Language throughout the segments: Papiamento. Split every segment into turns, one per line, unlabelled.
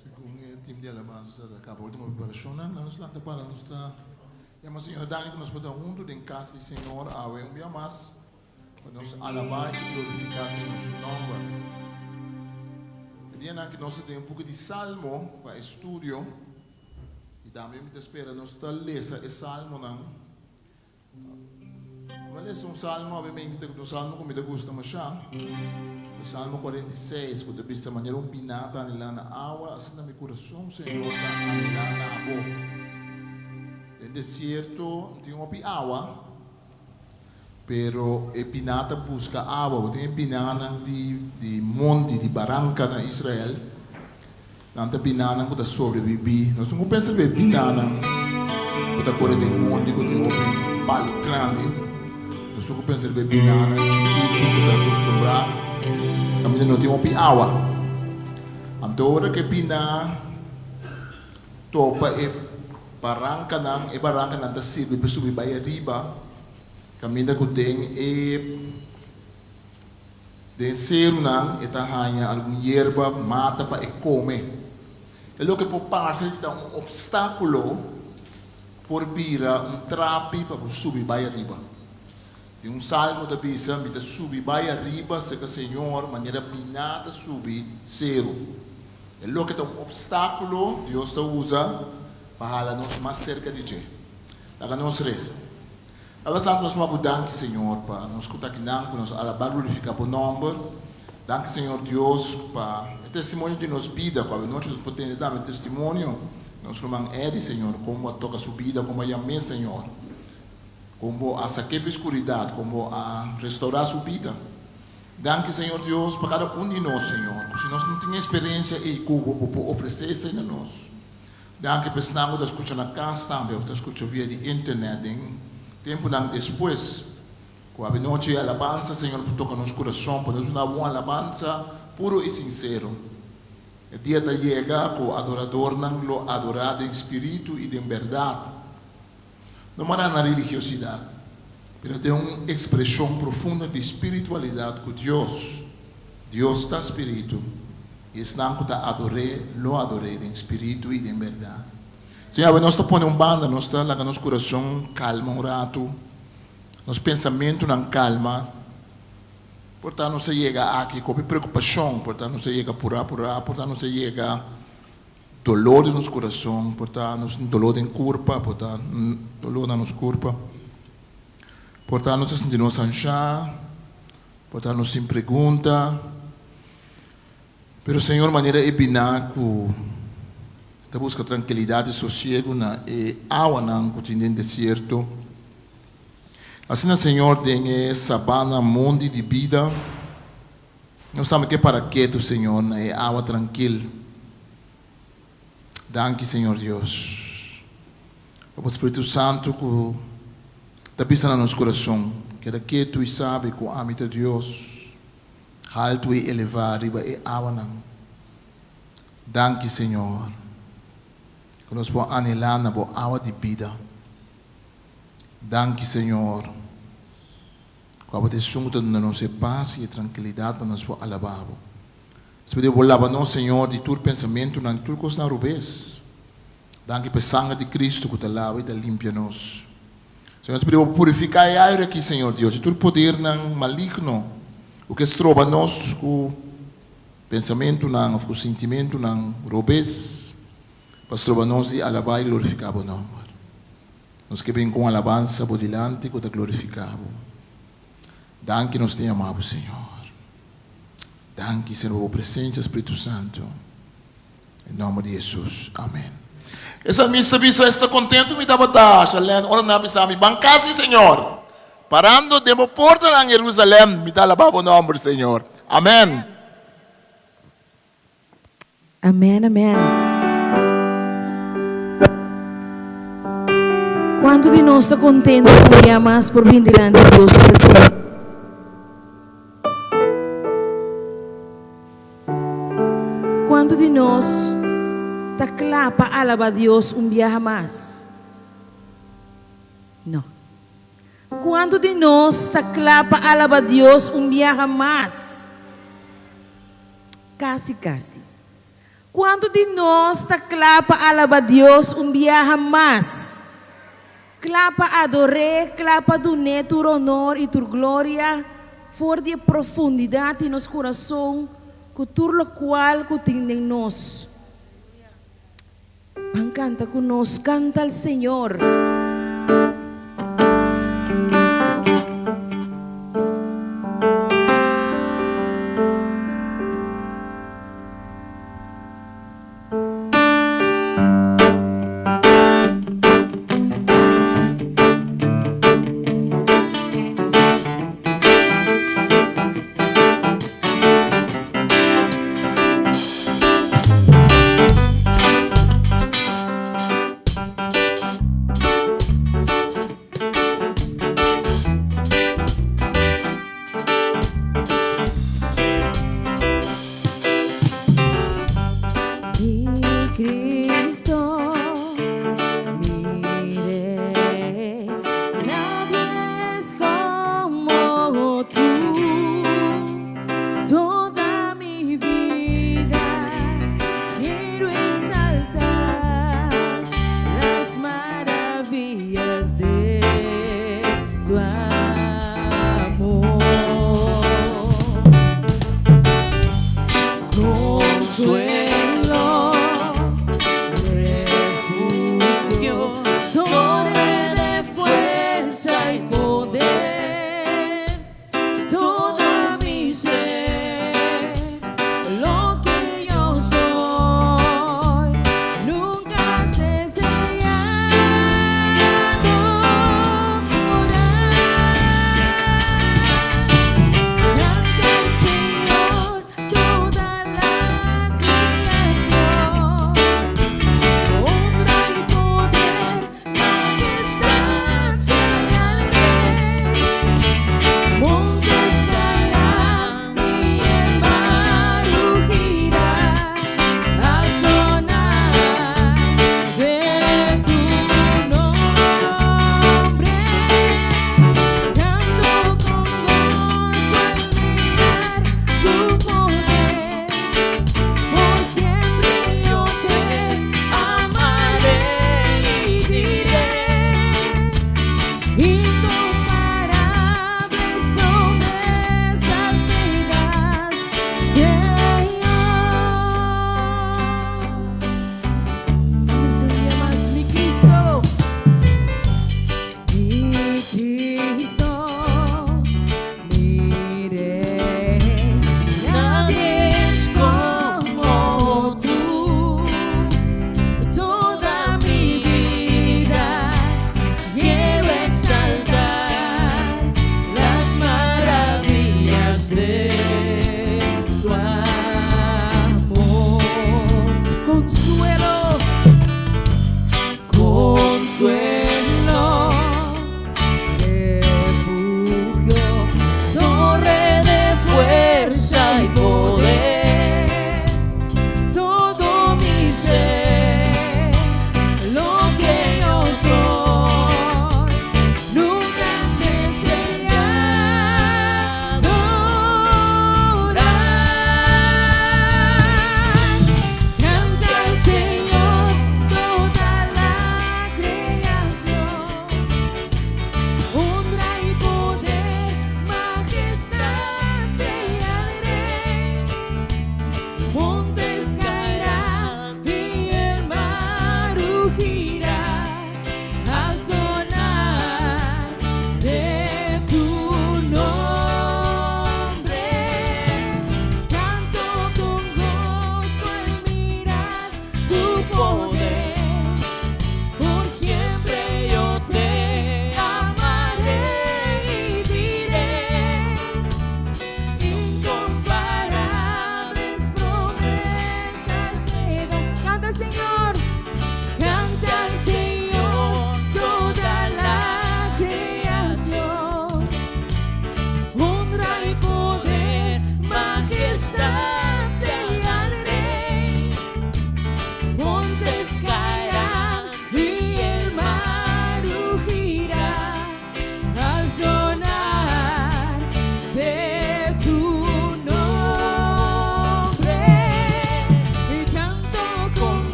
Segun e team di alabansa ta caba ultimo preparacionnan, laga nos lanta para nos ta yama Señor danki cu nos por ta hunto den cas di Señor awe un bia mas pa nos alaba y glorifica Señor su nomber. E dianan aki nos ta den buki di Salmo pa estudio y tambe mi ta spera nos ta lesa e Salmonan. Mi a lesa un salmo awe mente, un salmo ku mi ta gusta mashá, e Salmo 46, ku ta bisa, Manera un biná ta anhelá na awa, asina mi kurason, Señor, ta anhelá na bo. Den desierto no tin hopi awa, pero e biná ta buska awa. Bo tin e binánan di di monti, di baranka na Israel. Nan ta binanan ku ta sobrebibí. Nos no por pensa riba e binanan ku ta kore den monti ku tin hopi palu grandi. Nos no por pensa riba e binanan chikitu ku ta akostumbrá kaminda no tin hopi awa. Anto ora ku e bina topa e barankanan, e barankanan ta sirbi pa subi bai ariba kaminda ku den e. Den serunan e ta haña algun yerba, mata pa e kome. E loke por parse di ta un opstákulo por bira un trapi pa bo subi bai ariba. Den un salmo ta bisa, Mi ta subi bai ariba serka Señor manera biná ta subi seru. E loke ta un opstákulo Dios ta usa pa hala nos mas serka di dje. Laga nos resa. Tata Santu nos wak bo danki Señor pa nos ku ta akinan ku nos alabá glorifiká bo nòmber. Danki Señor Dios pa e testimonio di nos bida ku awenochi nos por tende tambe testimonio di nos ruman Eddie Señor kon bo a toka su bida kon bo a yam'é Señor kon bo a sak'é fi skuridat kon bo a restourá su bida. Danki Señor Dios pa kada un di nos Señor ku si nos no tin e eksperensia ei ku bo bo por ofresé esei na nos. Danki pa esnan ku ta skucha na kas tambe òf ta skucha via di internet den tempunan despues. Ku abenochi e alabansa Señor por toka nos kurason pa nos duna bo un alabansa puro i sinsero. E dia ta yega ku adoradornan lo adorá den spiritu i den bèrdat. No mará na religiosidat, pero den un ekspreshon profundo di spiritualidat ku Dios. Dios ta Spiritu, i esnan ku ta ador'é lo ador'é den spiritu i den bèrdat. Señor, awe nos ta pone un banda, nos ta laga nos kurason kalma un ratu, nos pensamentunan kalma. Por ta nos a yega aki ku hopi preokupashon, por ta nos a yega purá purá, por ta nos a yega Dolor den nos kurason, por ta nos dolor den kurpa, por ta dolor na nos kurpa, por ta nos ta sinti nos anshá, por ta nos tin pregunta, pero Señor manera e biná ku ta buska trankilidat i sosiegu na e awanan ku tin den desierto, asina Señor den e sabana mondi di bida, Nos tambe ke para ketu, Señor, na e awa trankil. Danki, Señor Dios, pa bo Spiritu Santu ku ta bisa na nos kurason, Keda ketu i sabi ku ami ta Dios, haltu i elevá riba e awanan. Danki, Señor, ku nos por anhelá na bo awa di bida. Danki, Señor. Ku abo ta esun ku ta duna nos e pas i e trankilidat pa nos por alabá bo. Nos pidi bo laba nos, Señor, di tur pensamentunan, di tur kosnan rubes. Danki pa e sanger di Kristu ku ta laba i ta limpia nos. Señor, nos pidi bo purifiká e aire aki, Señor Dios, di tur podernan maligno ku ke stroba nos ku pensamentunan òf ku sintimentunan robes pa stroba nos di alabá i glorifiká bo nòmber. Nos ke bin ku un alabansa bo dilanti ku ta glorifiká bo. Danki nos ta yama bo, Señor. Danki, Señor, pa bo presensia, Spiritu Santu. Den nòmber di Hesus. Amen. E salmista bisa, Esta kontentu mi tabata, Shalèn, ora nan a bisa mi, Ban kas di Señor! Parando den bo portanan, Herusalèm, mi ta alabá bo nòmber, Señor. Amen.
Amen amen Cuanto di nos ta contento un dia mas por bin dilanti Dios su presencia? Cuanto di nos ta cla pa alaba Dios un biaha mas? No. Cuanto di nos ta cla pa alaba Dios un biaha mas? Kasi kasi. Kuantu di nos ta kla pa alabá Dios un biaha mas? Kla pa ador'é, kla pa dun'é tur honor i tur gloria for di e profundidat di nos kurason ku tur lokual ku tin den nos. Ban kanta ku nos, Kanta al Señor. Mi Cristo, mi Rey, nadie es como tú. Toda mi vida quiero exaltar las maravillas de tu amor. Consuelo, refugio, torre de fuerza y poder. Toda mi ser, lo que yo soy, nunca cesaré adorar. Canta al Señor toda la creación. Honra y poder, majestad sea al Rey. Montes caerán y el mar rugirá al sonar de tu nombre. Canto con gozo al mirar tu poder. Por siempre yo te amaré y diré. Incomparables promesas me das, Señor. Dame un dia mas, mi Cristo. Mi Cristo, mi Rey, nadie es como tú. Toda mi vida quiero exaltar las maravillas de tu amor.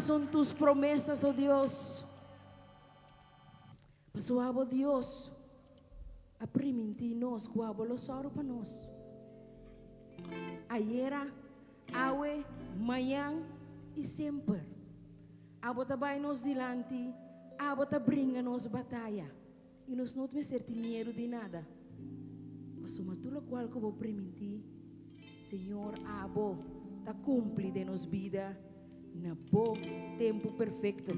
son tus promesas, oh Dios. Pasobra abo Dios a primintí nos ku abo lo sòru pa nos. Ayera, awe, mañan i semper. Abo ta bai nos dilanti, abo ta bringa nos bataya. I nos no mester tin miedu di nada. Pasobra tur lokual ku bo primintí, Señor, abo ta kumpli den nos bida na bo tempu perfekto.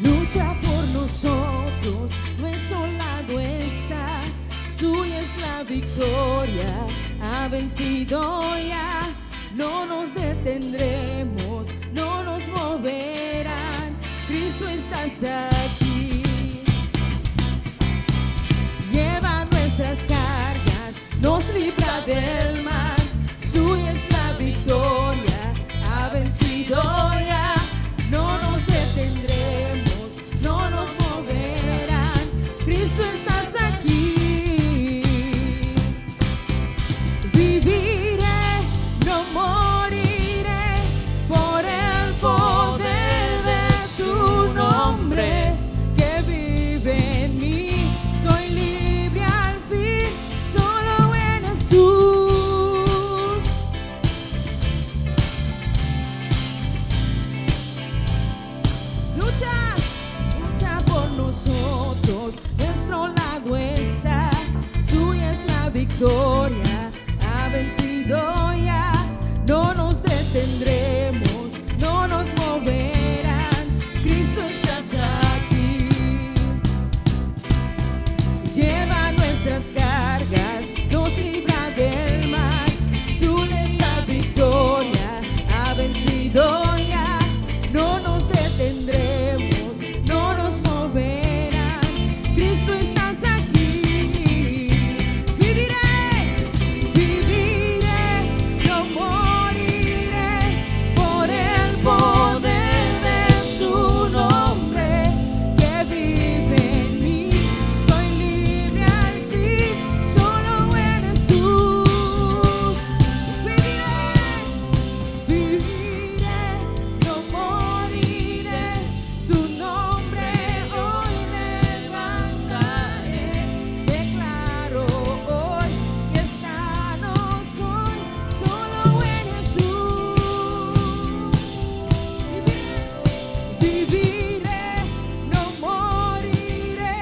Lucha por nosotros, nuestro lado está, suya es la victoria, ha vencido ya, no nos detendremos, no nos moverán, Cristo estás aquí. Lleva nuestras cargas, nos libra del mal, suya es la victoria, ha vencido ya, no nos detendremos, no nos moverán, Cristo estás aquí. Viviré, no moriré, por el poder de su nombre que vive en mí. Soy libre al fin, solo en Jesús. Lucha, lucha por nosotros, nuestro lado está, suya es la victoria, ha vencido ya, no nos detendremos, no nos moverán, Cristo estás aquí. Lleva nuestras cargas, nos libra del mal, suya es la victoria, ha vencido ya, no nos detendremos, no nos moverán, Cristo estás aquí. Viviré, viviré, no moriré, por el poder de su nombre que vive en mí. Soy libre al fin, solo en Jesús. Viviré, viviré, no moriré, su nombre hoy levantaré. Declaro hoy que sano soy, solo en Jesús. Viviré, no moriré,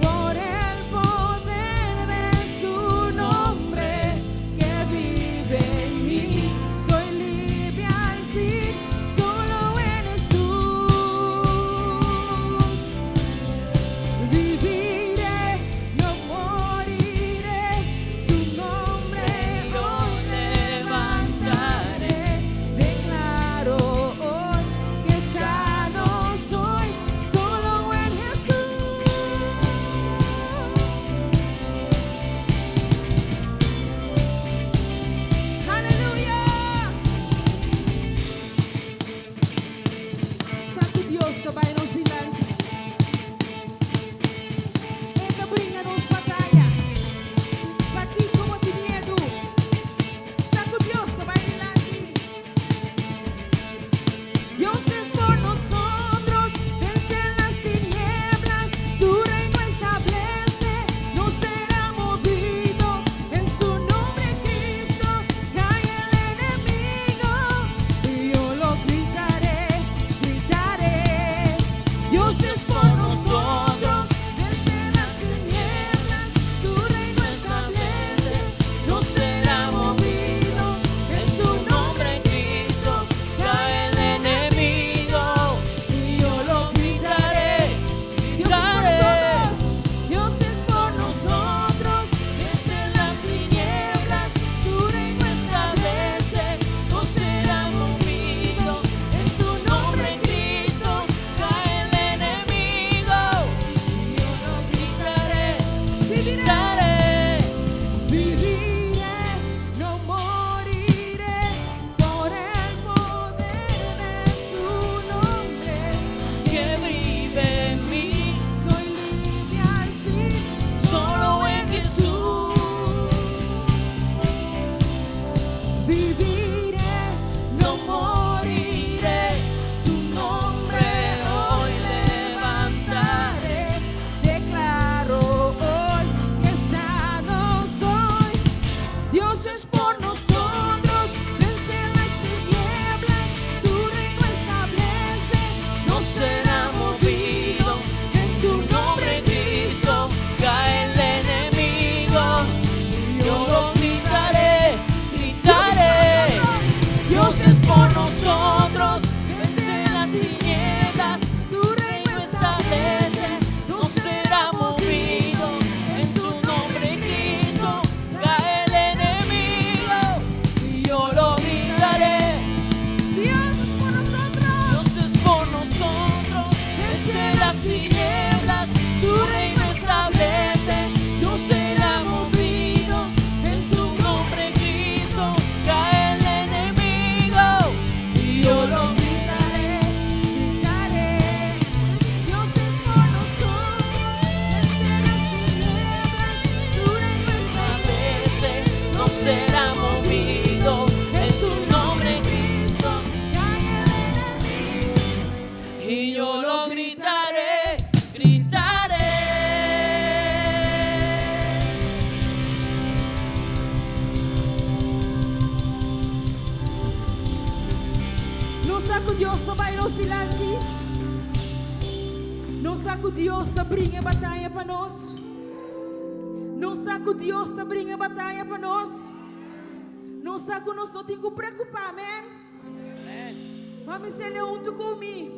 por el poder de su nombre que vive en mí. Soy libre al fin, solo en Jesús. Viviré, no moriré, su nombre hoy levantaré. Declaro hoy que sano soy, solo en Jesús. Aleluya. Santu Dios ta bai nos dilanti. E ta bringa nos bataya. Pakiko bo tin miedu? Santu Dios ta bai dilanti. Dios es por nosotros, vence las tinieblas, su reino establece, no será movido. En su nombre Cristo cae el enemigo. Y yo lo gritaré, gritaré. Nos sa ku Dios ta bai nos dilanti. Nos sa ku Dios ta bringa e bataya pa nos. Nos sa ku Dios ta bringa e bataya pa nos. Nos sa ku nos no tin ku preokupá, amen? Mami sele huntu ku mi.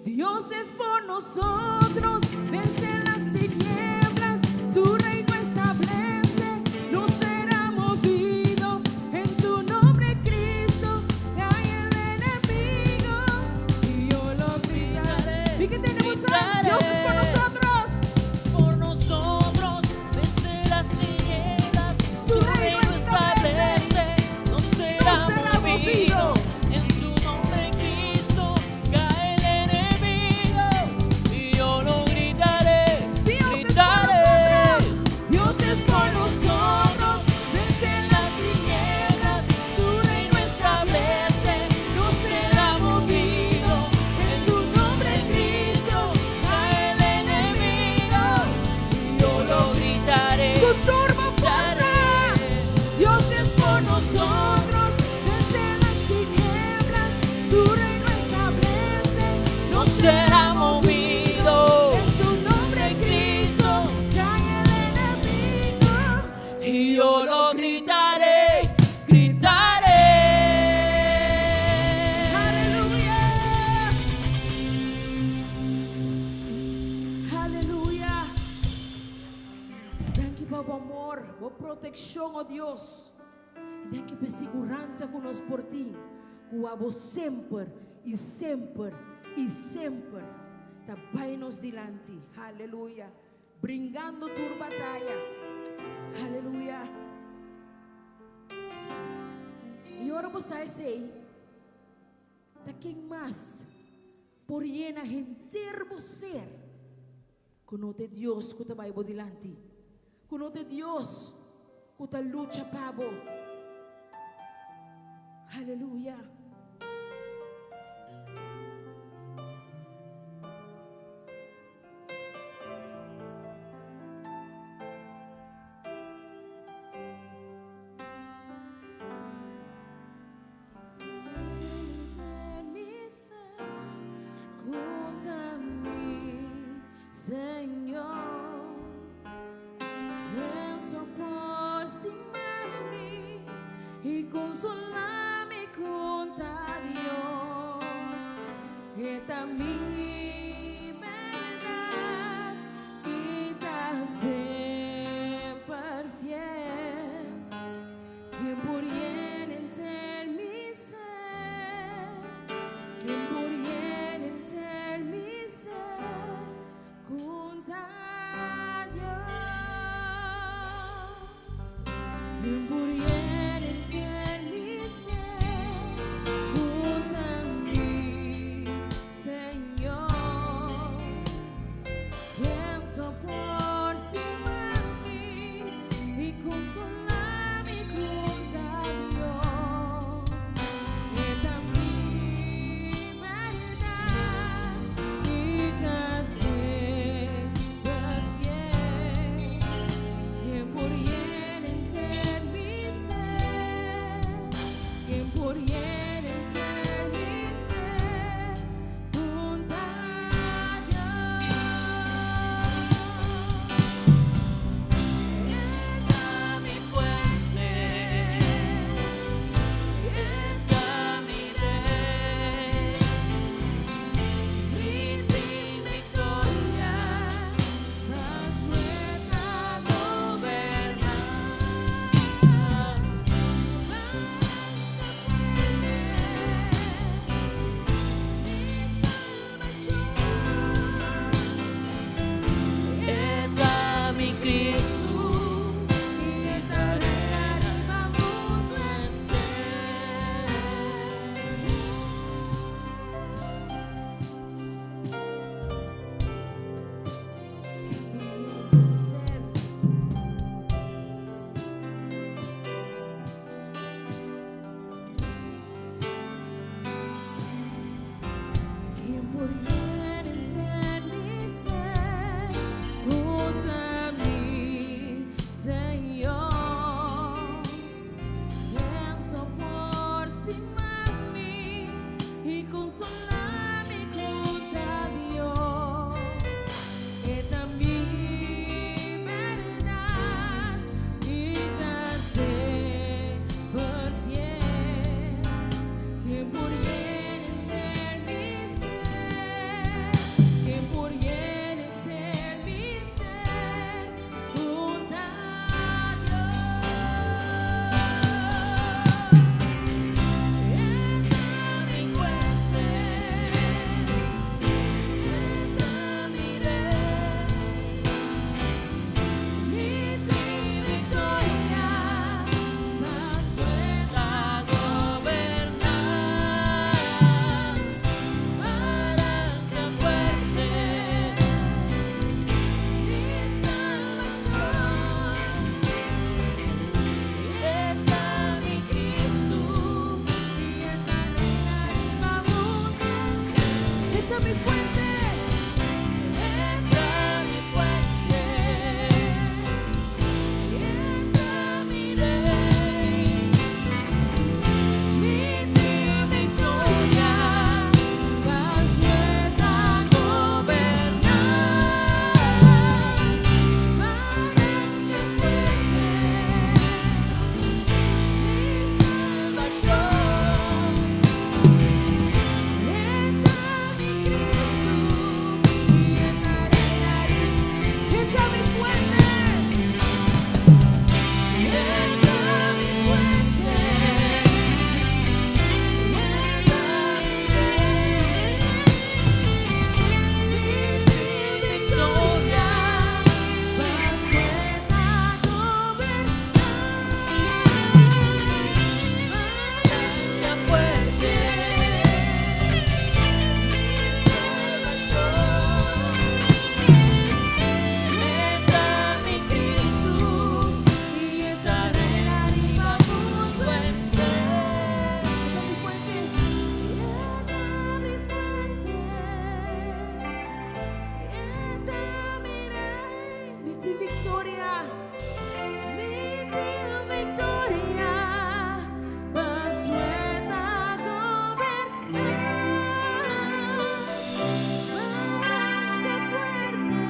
Dios es por nosotros, vence las tinieblas, su reino establece, no será movido. En tu nombre, Cristo, cae el enemigo y yo lo gritaré. ¿Y qué tenemos a Dios es por nosotros?
Por nosotros vence las tinieblas,
Su reino establece,
no será,
no será
movido.
movido.
En tu nombre, Cristo, cae el enemigo y yo lo gritaré,
Dios es por
gritaré.
nosotros. Dios es por nosotros, vence las tinieblas, su reino establece, no será movido. En tu nombre, Cristo,
Cae el enemigo y yo lo gritaré.
con turbo fuerza. Dios es por nosotros, vence las tinieblas, su reino establece, no
No será movido.
En tu nombre, Cristo, cae el enemigo.
Y yo lo gritaré, gritaré.
Aleluya. Aleluya. Danki pa bo amor, bo protekshon, oh Dios. I danki pa e siguransa ku nos por tin, ku abo semper i semper i semper ta bai nos dilanti. Aleluya. Bringando tur bataya. Aleluya. I ora bo sa esei, ta ken mas por yena henter bo ser ku no ta e Dios ku ta bai bo dilanti, ku no ta e Dios ku ta lucha pa bo. Aleluya. Señor, ken so por stima mi i konsolá mi ku ta Dios. E ta mi bèrdat i ta semper fiel. Ken por yena henter mi ser, ken por yena henter mi ser, ku ta Dios. Ken por yena henter mi ser, ku ta mi Señor. konsolá mi ku ta Dios. E ta mi bèrdat, mi ta semper fiel. Ken por yena henter mi ser, ken por yena henter mi ser, un ta Dios. E ta mi fuente, e ta mi rei, mi tin viktoria, paso e ta goberná. Baranka fuerte, mi salbashon. E ta mi Kristu i e ta reina riba mundu. E ta mi fuente, e ta mi fuente, e ta mi rei. Mi tin viktoria, paso e ta goberná. Baranka fuerte, mi salbashon. E ta mi Kristu i e ta reina. E ta mi fuente, e ta mi fuente, e ta mi rei. Mi tin viktoria, paso e ta goberná. Baranka fuerte, mi salbashon. E ta mi Kristu i e ta reina riba mundu henter. E ta mi fuente, e ta mi fuente, e ta mi rei, mi tin viktoria, mi tin viktoria, paso e ta goberná. Baranka fuerte,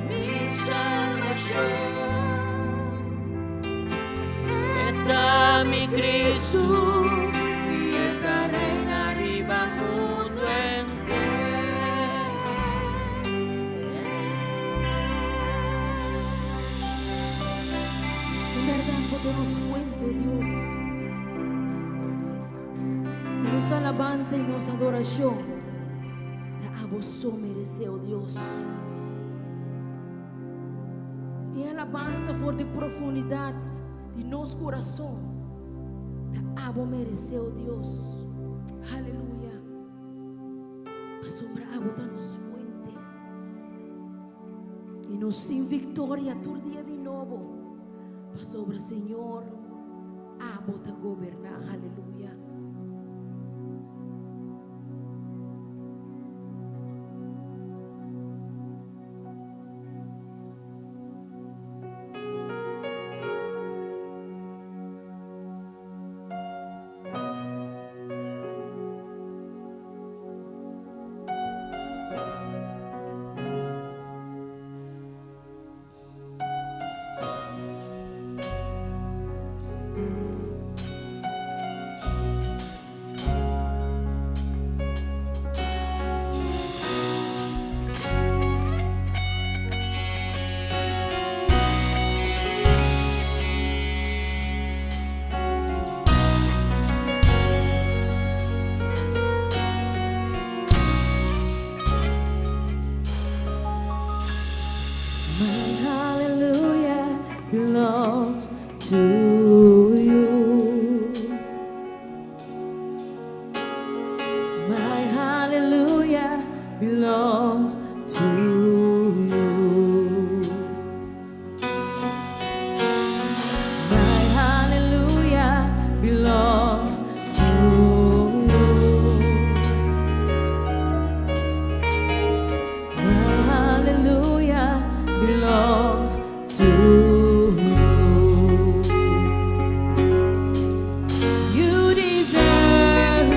mi salbashon.
E ta mi Kristu
i e ta reina riba mundu henter. En bèrdat, bo ta nos fuente, oh Dios. I nos alabansa i nos adorashon, ta abo so meresé, oh Dios. I alabansa for di profundidat di nos kurason, ta abo meresé, oh Dios. Aleluya. Pasobra abo ta nos fuente. I nos tin viktoria tur dia di nobo. Pasobra Señor, abo ta goberná. Aleluya. My hallelujah belongs to you. My hallelujah belongs to you. My hallelujah belongs to you. My hallelujah belongs to you. You deserve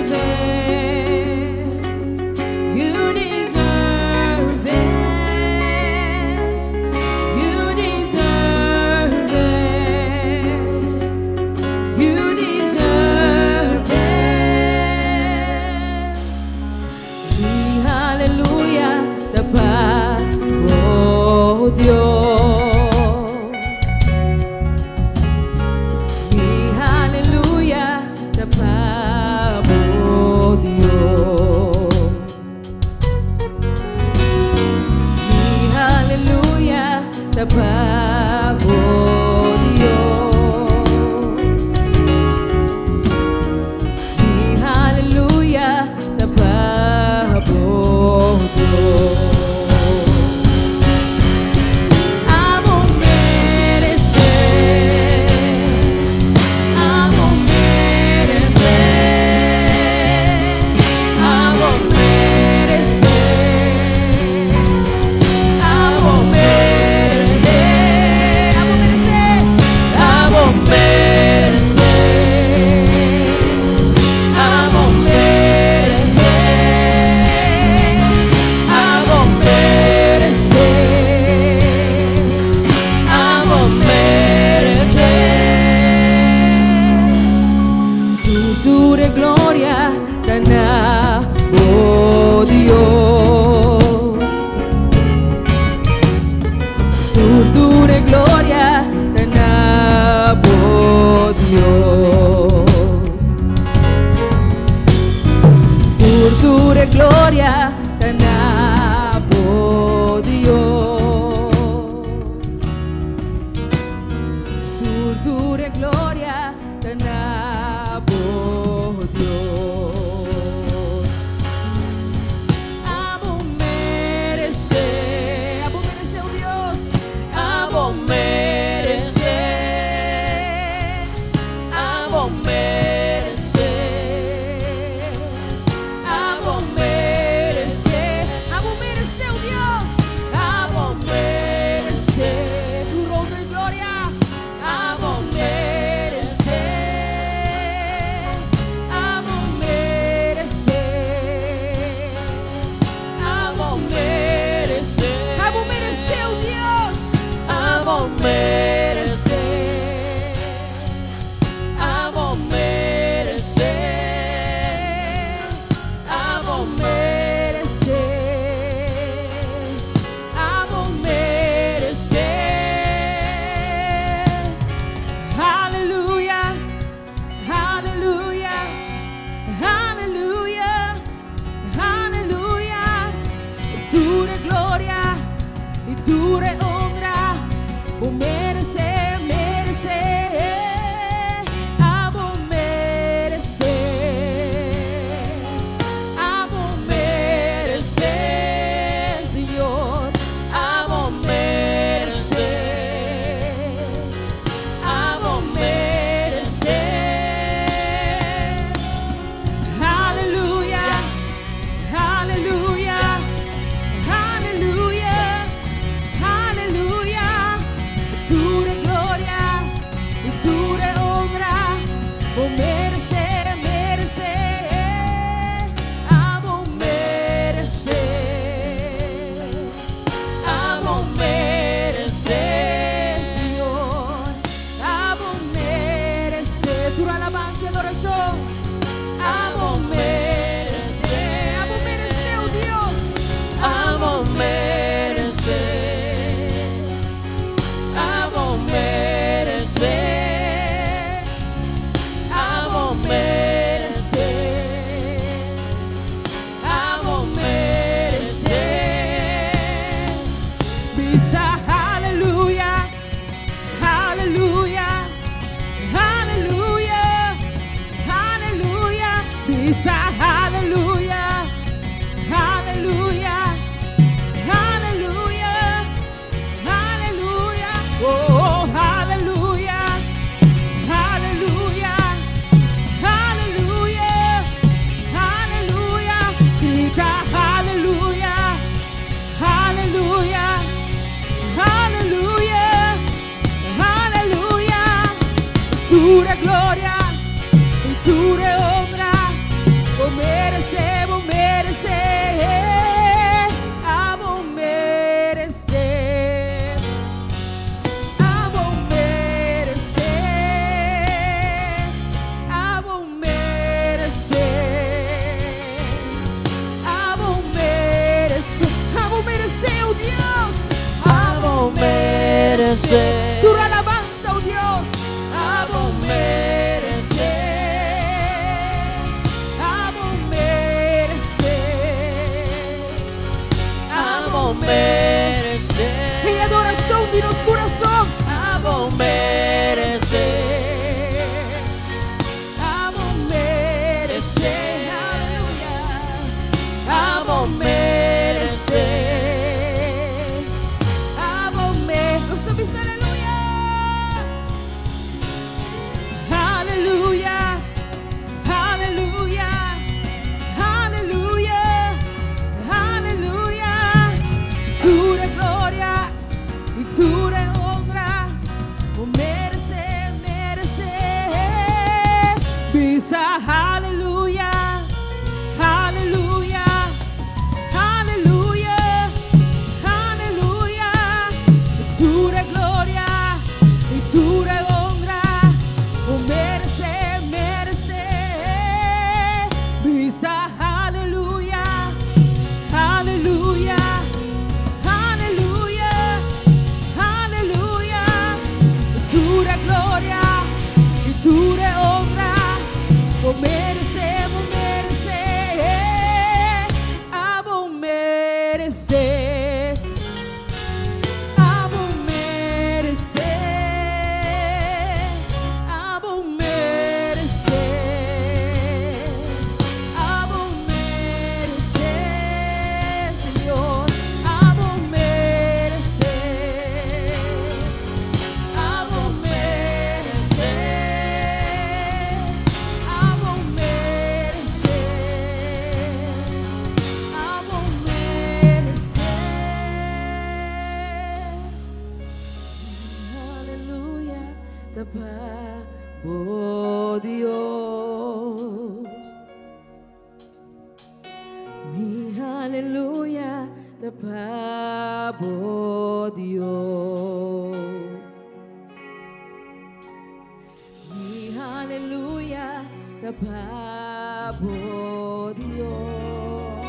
Dios. Tur tur e gloria ta na bo Dios. Tur tur e gloria ta na bo Dios. Tur tur e gloria ta na bo Dios. Abo meresé, abo meresé, oh Dios,
Abo meresé, abo meresé, abo meresé,
abo meresé, oh Dios,
abo meresé,
tur honra i gloria,
abo meresé,
abo meresé,
abo meresé,
abo meresé, oh Dios,
abo meresé, abo meresé, abo
meresé, abo meresé. Aleluya, aleluya, aleluya, aleluya. Tur gloria i tur honra, bo meresé, meresé, abo meresé, abo meresé, Señor,
abo meresé, abo meresé.
Aleluya, aleluya, aleluya, aleluya. Tur gloria i tur honra, bo meresé, meresé, abo meresé,
Abo meresé,
Señor, abo meresé. Tur alabansa i adorashon,
abo meresé,
abo meresé, oh Dios,
abo meresé, abo meresé, abo meresé, abo meresé.
Bisa aleluya, aleluya, aleluya, aleluya. Bisa aleluya, aleluya, aleluya, aleluya. Oh, aleluya, aleluya, aleluya, aleluya. Grita aleluya, aleluya, aleluya, aleluya. Tur gloria i tur honra, bo meresé, bo meresé, abo meresé, abo meresé, abo meresé, abo meresé, abo meresé, oh Dios,
Abo meresé.
Tur alabansa, oh Dios, abo meresé, abo meresé,
Abo meresé,
i adorashon di nos kurason,
abo meresé,
abo meresé, aleluya,
abo meresé,
abo me, nos ta bisa aleluya. ta pa bo Dios. Mi aleluya ta pa bo Dios. Mi aleluya ta pa bo Dios.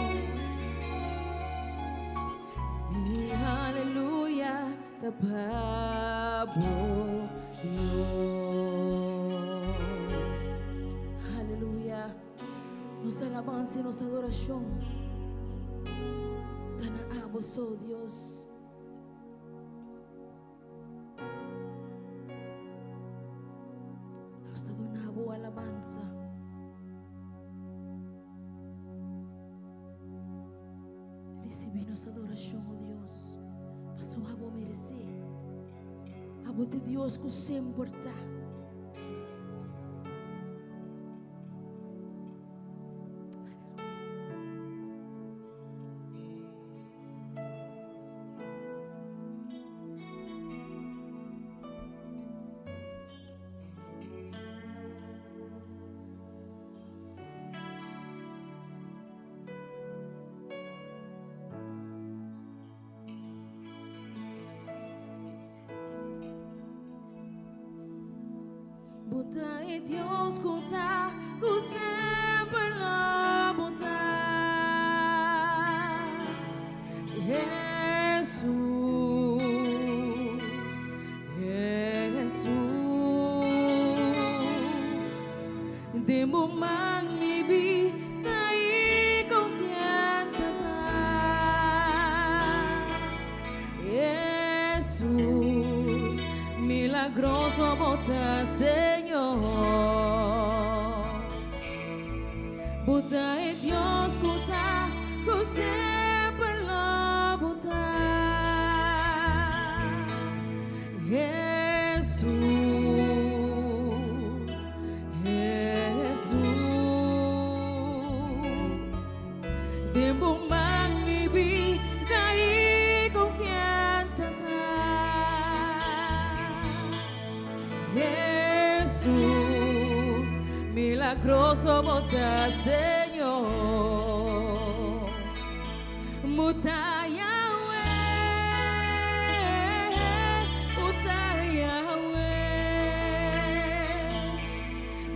Mi aleluya ta pa bo Dios. Aleluya. Nos alabansa i nos adorashon ta na abo so, Dios. Nos ta duna bo alabansa. Risibí nos adorashon, o Dios, pasobra abo meresé. Abo ta Dios ku semper ta. Bo ta e Dios ku ta, ku semper lo bo ta. Hesus, Hesus. Den bo man mi bida i konfiansa ta. Hesus, milagroso bo ta, Señor. Bo ta e Dios ku ta, ku semper lo bo ta. Hesus, Hesus. Den bo man mi bida i konfiansa ta. Hesus, milagroso bo ta, Señor. Bo ta Yahweh, bo ta Yahweh,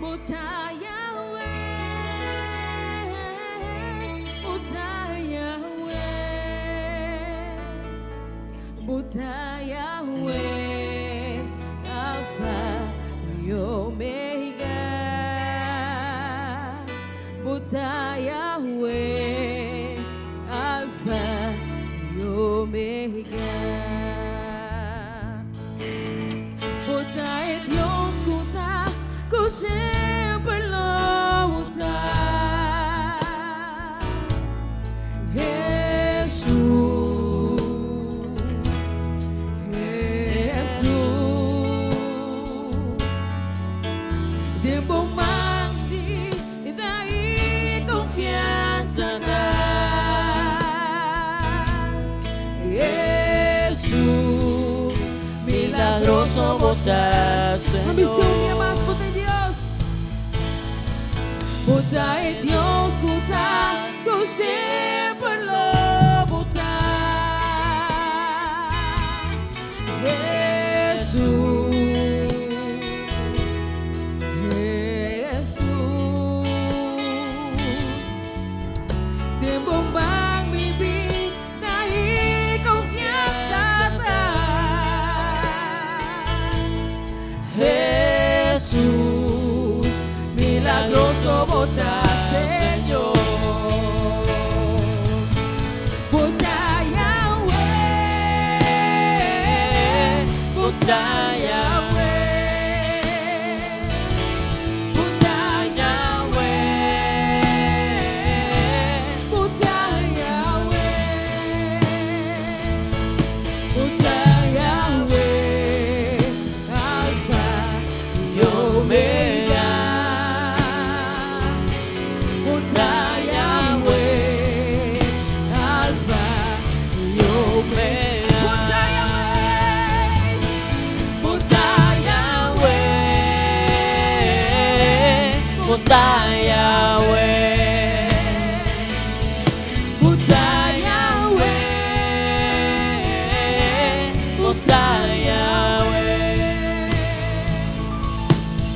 bo ta Yahweh, bo ta Yahweh, bo ta Yahweh, Alfa y Omega, bo ta Yahweh, Alfa y Omega. Bo ta e Dios ku ta, ku semper lo ta. Hesus, Hesus. Den bo man bida i konfiansa ta.
Hesus, milagroso bo ta,
Ambición
Señor.
dia mas bo ta e Dios. Bo ta e Dios ku ta, ku semper lo bo ta. Hesus, Hesus. Den bo man mi bida i konfiansa ta. Hesus, milagroso bo ta, Señor.
Bo ta Yahweh. Bo ta Yahweh. Bo ta Yahweh.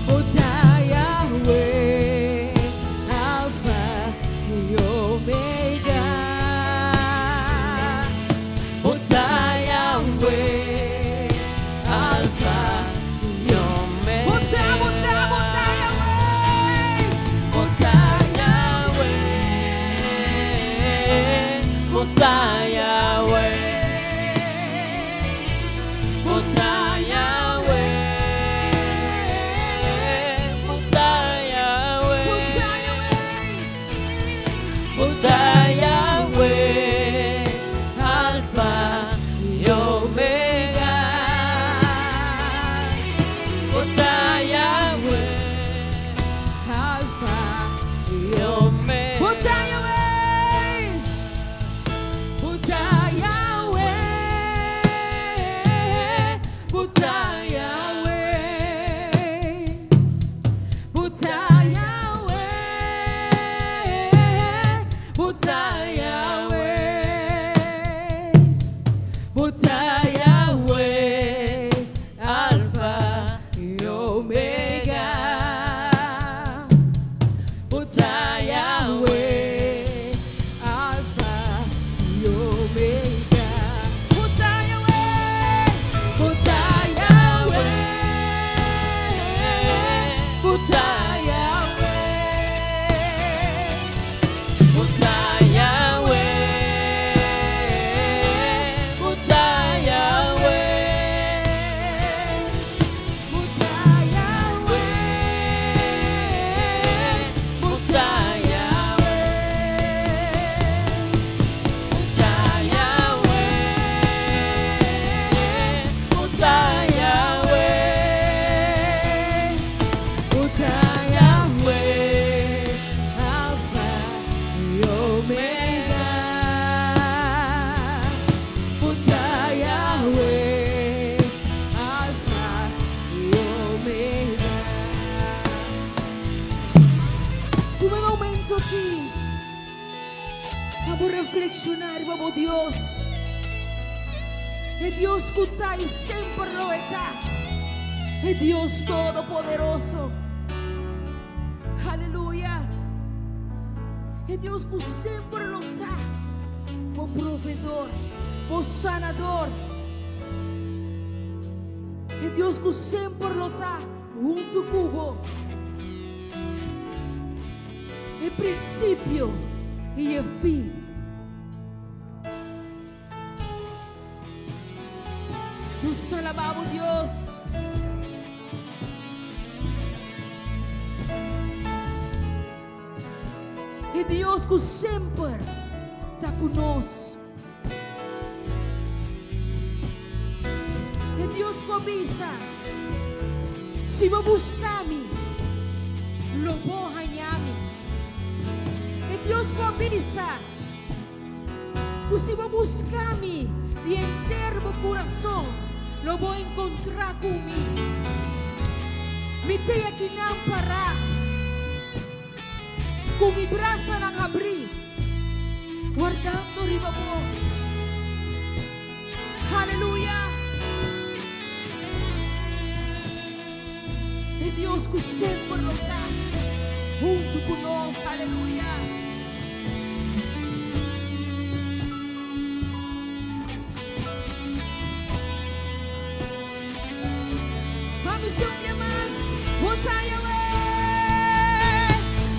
Bo ta Yahweh, Alfa i Omega.
Bo ta Yahweh, Alfa i Omega.
Bo ta, bo ta, bo ta Yahweh.
Bo ta Yahweh, Bo ta Yahweh, Bo ta Yahweh, Bo ta Yahweh,
Bo ta Yahweh.
Bo ta Yahweh, Alfa i Omega. Bo ta Yahweh,
Alfa
i Omega.
Bo ta Yahweh. Bo ta Yahweh. Bo ta Yahweh. Bo ta Yahweh. Bo ta Yahweh. Bo ta Yahweh.
Alfa
i Omega. Bo ta Yahweh, Alfa i Omega. Bo ta Yahweh, Bo ta Yahweh, Bo ta Yahweh,
Bo ta Yahweh, Bo ta Yahweh,
Bo ta Yahweh,
Bo ta Yahweh, Bo ta Yahweh, Bo ta Yahweh,
Bo ta Yahweh, Alfa i Omega. Bo ta Yahweh, Alfa i Omega. Tuma un momento aki pa reflekshoná riba Dios. E Dios ku ta i semper lo ta. E Dios Todopoderoso. Aleluya. E Dios ku semper lo ta. Bo proveedor, bo sanador. E Dios ku semper lo ta huntu ku bo. E prinsipio i e fin. Nos ta alabá Dios. E Dios ku semper ta ku nos. E Dios ku a bisa, si bo buska mi, lo bo haña mi. E Dios ku a bisa, si bo buska mi di henter bo kurason, lo bo enkontrá ku mi. Mi t'ei akinan pará, ku mi brasanan habrí, wardando riba bo. Aleluya. E Dios ku semper lo ta huntu ku nos. Aleluya. Vamos un mas. Bo ta Yahweh.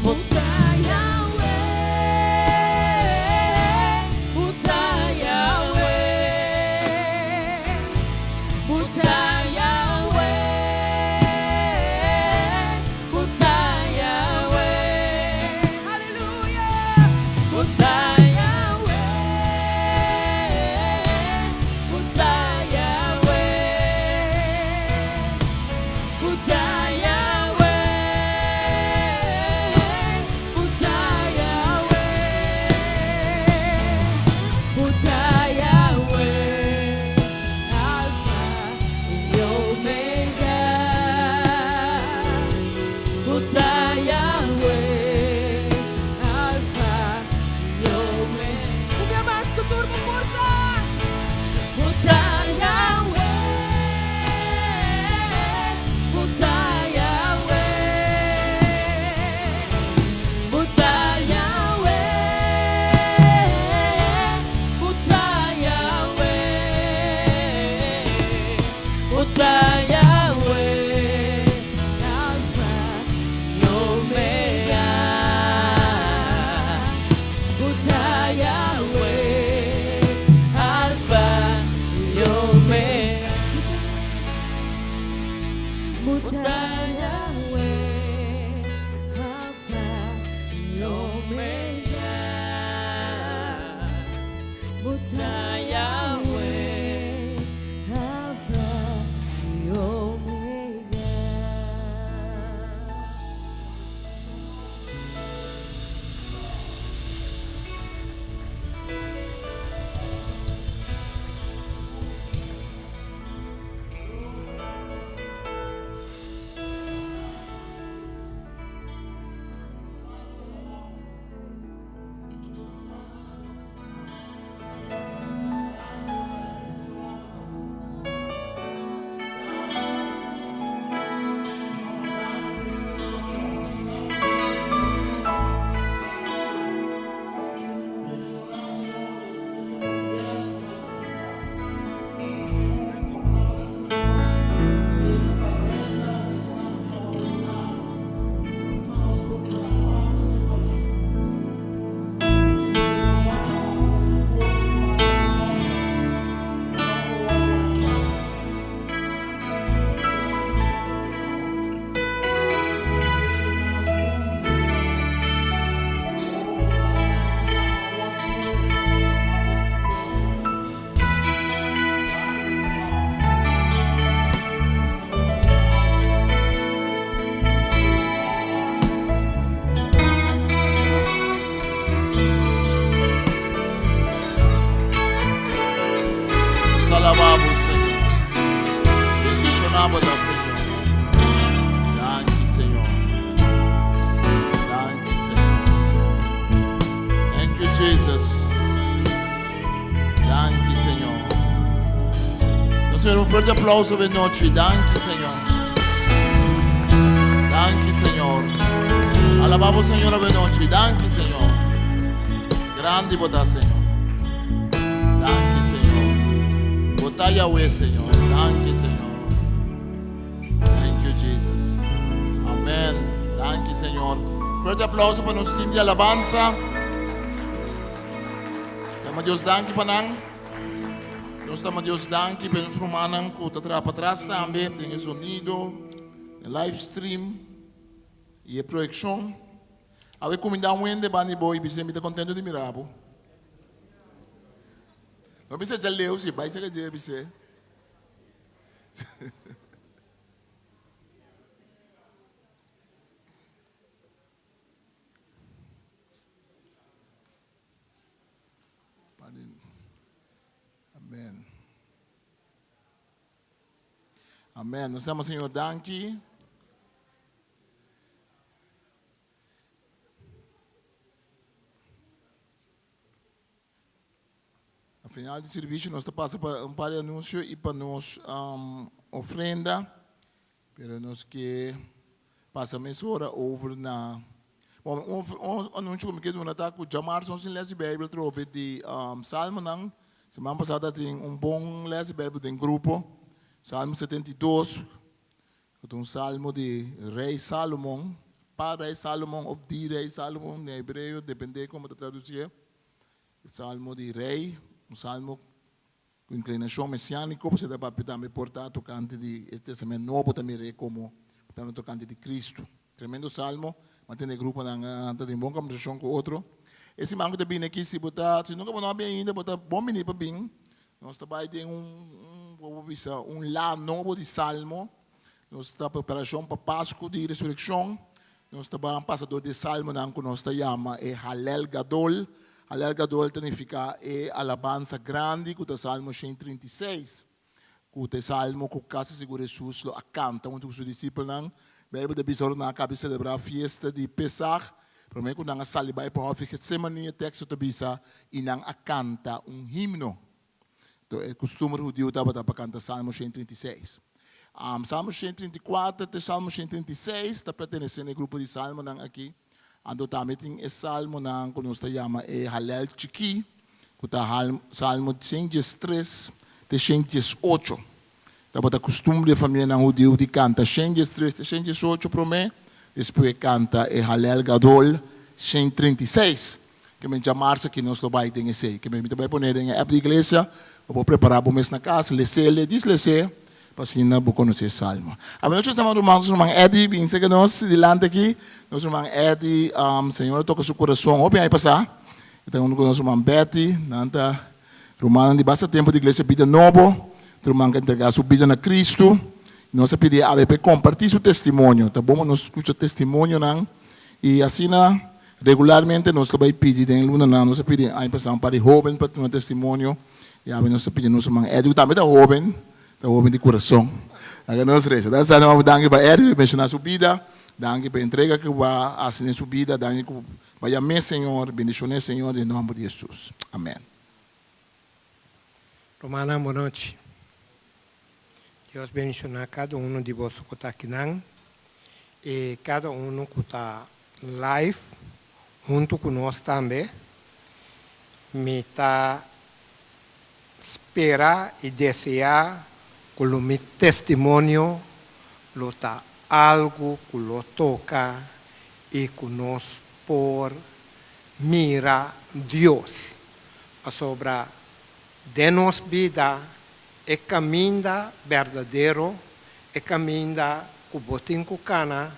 Bo ta Yahweh, Bo ta Yahweh, Bo ta Yahweh, Bo ta Yahweh,
Aleluya.
Bo ta Yahweh, Bo ta Yahweh, Bo ta Yahweh, Alfa i Omega.
Nos ta alabá bo, Señor. Bendishoná bo ta, Señor. Danki, Señor. Danki, Señor. Thank you, Jesus. Danki, Señor. Nos Señor, un fuerte aplauso de noche. Danki, Señor. Danki, Señor. Alabamos, Señor, de noche. Danki, Señor. Grandi bo ta, Señor. Danki, Señor. Bo ta Yahweh, Señor. Danki, Señor. Thank you, Jesus. Amen. Danki, Señor. Fuerte aplauso pa nos team di alabanza. Dama Dios danki pa nan. Nos dama Dios danki pa nos rumannan ku ta traha patras tambe den e sonido, e live stream i e proyekshon. Awe kuminda un hende banda di bo i bis'é mi ta kontento di mira bo. No bis'é djaleu si, bai serka dje bis'é. Amen. Amen. Nos damos Señor danki. Na final di servicio nos ta pasa pa un par di anuncio y pa nos ofrenda, pero nos ke pasa mesora over na, bon, un anuncio ku mi ke duna ta ku djamarzo nos tin les di Bijbel atrobe di Salmonan. Siman pasa ta tin un bon les di Bijbel den grupo, Salmo 72, ku ta un salmo di Rei Salomon, pa Rei Salomon of di Rei Salomon den hebreo, depende komo ta tradusié. E salmo di rei, un salmo ku inklinashon mesiániko, pasobra ta papia tambe por ta tokante di e Testament Nobo, ta mir'é komo tambe tokante di Kristu. Tremendo salmo, mi a tende e gruponan ta tin bon kombersashon ku otro. E siman ku ta bini aki, si bo ta, si nunka bo no a bin ainda, bo ta bon bini pa bin. Nos ta bai den un, un, bo bisa, un la nobo di salmo. Nos ta preparashon pa Pasku di Resurekshon. Nos ta ban pasa dor di e salmonan ku nos ta yama e Halel Gadol. Halel Gadol ta nifiká e alabansa grandi ku ta Salmo 136, ku ta e salmo ku kasi sigur Hesus lo a kanta huntu ku su disipelnan. Beibel ta bisa ora nan a kaba di selebrá fiesta di Pesach, promé ku nan a sali bai pa hòf di Getsemani, e teksto ta bisa, i nan a kanta un himno. Enton e kustumber hudiu tabata pa kanta Salmo 136. Salmo 134 te Salmo 136 ta pertenesé na e grupo di salmonan aki. Anto tambe tin e salmonan ku nos ta yama e Halel Chikí, ku ta Salmo 113 te 118. Tabata kustumber di e famianan hudiu di kanta 113 te 118 promé, despues kanta e Halel Gadol 136. Ke men djamarsa ki nos lo bai den esei. Ke men mi ta bai pone den e app di iglesia pa bo prepara bo mes na kas, les'é, le djis les'é pa asina bo konosé Salmo. Awenochi nos ta manda nos ruman Eddie bin serka nos dilanti aki. Nos ruman Eddie, Señor a toka su kurason hopi aña pasá. E ta huntu ku nos ruman Betty. Nan ta. Rumannan di basta tempu di Iglesia Bida Nobo, ruman ku a entregá su bida na Kristu. Nos a pidi awe pa e kompartí su testimonio. Ta bon pa nos skucha testimonionan i asina regularmente nos ta bai pidi den e lunanan. Nos a pidi aña pasá un par di hóben pa duna testimonio i awe nos ta pidi nos ruman Eddy ku tambe ta hóben, ta hóben di kurason. Laga nos resa. Ta sa nos danki pa Eddy ku menshoná su bida, danki pa e entrega ku bo a hasi den su bida, danki ku bo a yam'é Señor, bendishon'é Señor den nòmber di Hesus. Amèn.
Rumannan bon nochi. Dios bendiciona cada uno di boso cu ta akinan y cada uno cu ta live hunto cu nos tambe. Mi ta spera y desea cu lo mi testimonio lo ta algo cu lo toca y cu nos por mira Dios, pasobra den nos bida e kaminda berdadero, e kaminda ku bo tin ku kana,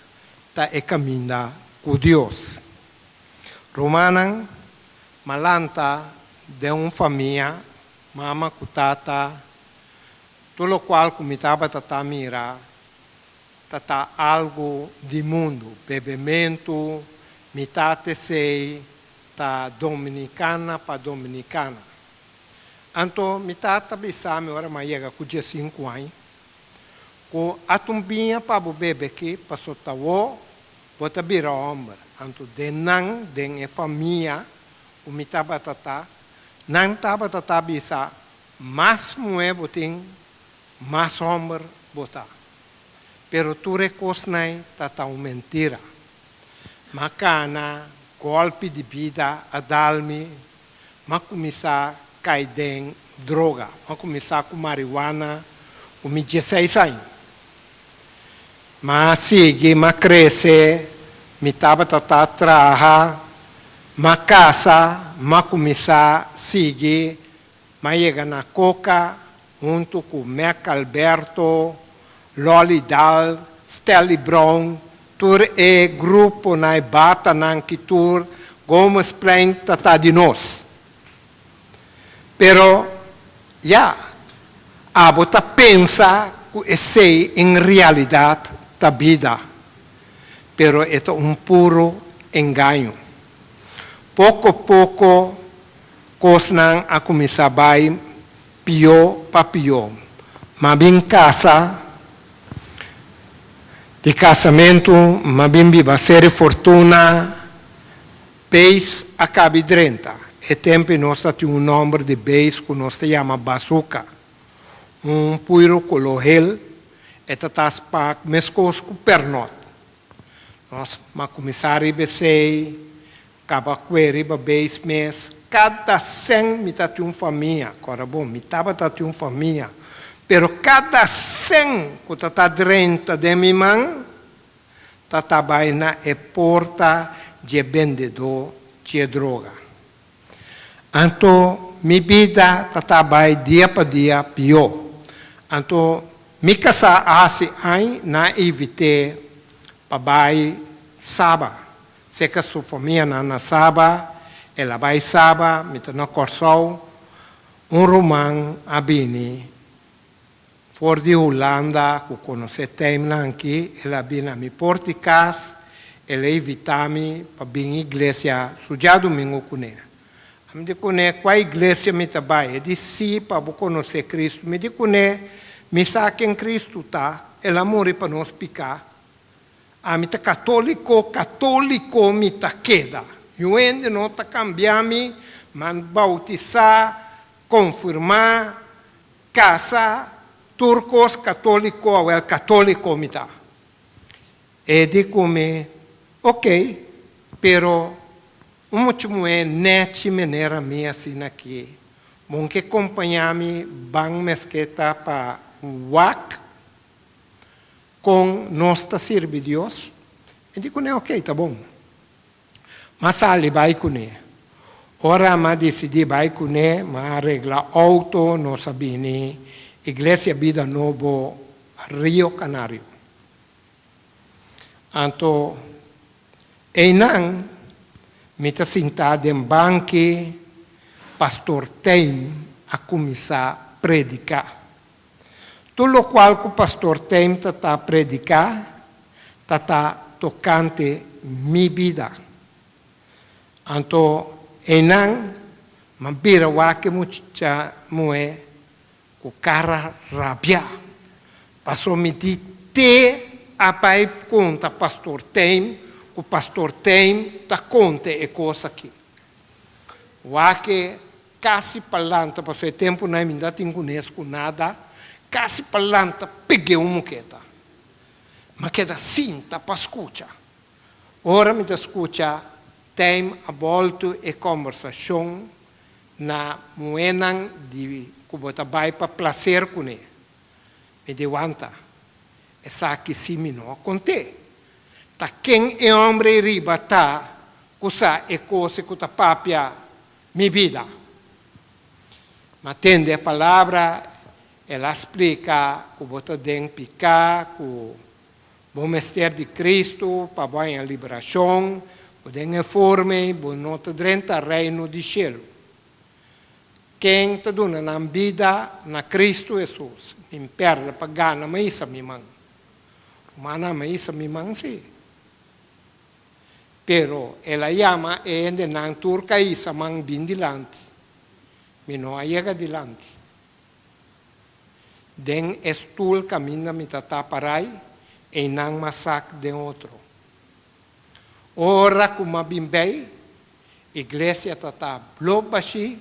ta e kaminda ku Dios. Rumannan, m'a lanta den un famia, mama ku tata, tur lokual ku mi tabata ta mira ta ta algu di mundu, bebementu, mi tata esei ta dominicana pa dominicana. Anto mi tata bisa mi ora m'a yega ku diesinku aña, ku ata un biña pa bo bebe aki paso ta wo bo ta bira hòmber. Anto den nan, den e famia ku mi tabata ta, nan tabata ta bisa mas muhé bo tin, mas hòmber bo ta. Pero tur e kosnan ta ta un mentira. M'a kana, gòlpi di bida a dal mi, m'a kuminsá kai den droga. M'a kuminsá ku mariwana ku mi dieseis aña. M'a sigui, m'a krese, mi tabata ta traha, m'a kasa, m'a kuminsá sigui M'a yega na Coca huntu ku Mac Alberto, Lolly Dahl, Stelly Brown, tur e gruponan e batanan ki tur Gomezplein ta ta di nos. Pero ya, abo ta pensa ku esei en realidat ta bida, pero e ta un puro engaño. Poko poko Kosnan a kuminsá bai pió pa pió. M'a bin kasa, di kasamentu m'a bin biba Seri Fortuna, beis a kabi drenta. E tempu nos ta tin un nòmber di beis ku nos ta yama Bazuka. Un puiru koló hel, e ta ta spak meskos ku pèrnòt. Nos m'a kuminsá riba esei, Kaba kue riba beis mes, kada sèn mi ta tin un famia, kòrda bon, mi tabata tin un famia, pero kada sèn ku ta ta drenta den mi man ta ta bai na e porta dje bendedó dje droga. Anto mi bida ta ta bai dia pa dia pió. Anto mi kasá a hasi añ na evit'é pa bai Saba. Seka su famianan na Saba, el a bai Saba, mi ta na Kòrsou, un ruman a bini for di Hulanda ku konosé Tijmnan aki, el a bini na mi port di kas, el a invitá mi pa bin iglesia su djadumingu kuné. Ami di kuné, Kua iglesia mi ta bai? E di, Sí, pa bo konosé Kristu. Mi di kuné, Mi sa ken Kristu ta, el a muri pa nos piká. Ami ta católico, católico mi ta keda. Yu hende no ta cambia mi, man bautisa, confirma, casa, tur cos católico, awel católico mi ta. E di cu mi, ok, pero un mucha muhe nechi manera mi asina aki, bon ke compaña mi ban mesketa pa wak Kon nos ta sirbi Dios? Mi di kuné, Oké, ta bon. M'a sali bai kuné. Ora m'a disidí bai kuné, m'a regla outo, nos a bini Iglesia Bida Nobo Rio Canario. Anto, einan mi ta sintá den banki, Pastor Tein. a kuminsá prediká. Tur lokual ku Pastor Teim ta ta prediká ta ta tokante mi bida. Anto einan m'a bira wak e mucha muhé ku kara rabiá. Paso mi di te a bai konta Pastor Teim ku Pastor Teim ta konta e kos aki. Wak e kasi pa lanta paso e tempunan mi no ta tin kunes ku nada, kasi pa lanta peg'é un moketa. M'a keda sinta pa skucha. Ora mi ta skucha Tijm a boltu e kòmbersashon na muhénan di ku bo ta bai pa plaser kuné. Mi di wanta, esaki si mi no a kont'é. Ta ken e hòmber ei riba ta ku sa e kos ku ta papia mi bida? M'a tende e palabra, el a splika ku bo ta den piká ku Bo mester di Cristo pa bo haña liberashon, ku den e forma ei bo no ta drenta Reino di shelu. Ken ta duna nan bida na Cristo Hesus, min pèrdè pa gana ma isa mi man. Rumannan, ma isa mi man sí. Pero el a yama e hendenan tur ka isa man bin dilanti. Mi no a yega dilanti. Den e stul kaminda mi ta tapa rai, einan m'a sak den otro. Ora ku m'a bin bei, iglesia ta ta blo bashí,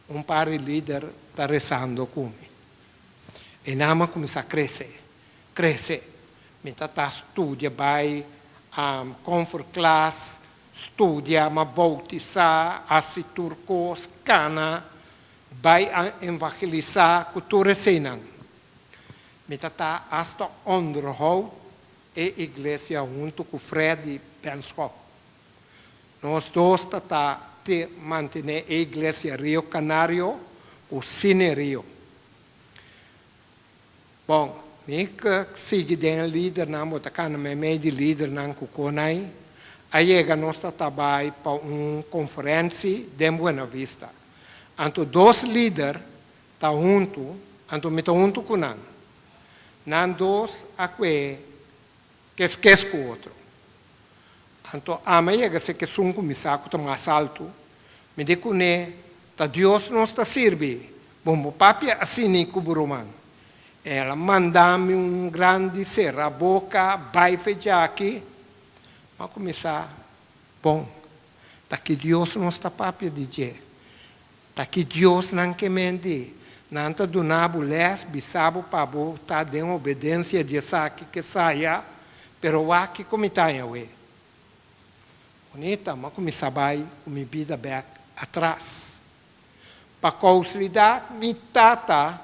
un par di lider ta resando ku mi. Einan m'a kuminsá krese, krese. Mi ta ta studia bai comfort class, studia, m'a boutisá, hasi tur kos, kana. Bai a evangelisá ku tur eseinan. Mi ta ta asta onderhoud e iglesia huntu ku Freddy Benschop. Nos dos ta ta te mantené e iglesia Rio Canario ku Cine Rio. Bon, mi ke sigui den e lidernan, bo ta kana meimei di lidernan ku konai a yega nos ta ta bai pa un konferensi den Buena Vista. Anto dos lider ta huntu, anto mi ta huntu ku nan. Nan dos a kue keskes ku otro. Anto ami a yega ser kesun ku mi sa ku ta mas altu. Mi di kuné, Ta Dios nos ta sirbi, bon bo papia asini ku bo ruman. El a manda mi un grandi sera boka, bai fe djaki. Mi a kuminsá, Bon, Ta ki Dios nos ta papia di dje? Ta ki Dios nan ke menti? Nan ta duna bo les, bisa bo pa bo ta den obedensia di esaki ke saya, pero wak kiko mi ta awe. Bonita, m'a kuminsá bai ku mi bida bèk atras. Pa kouslidat mi tata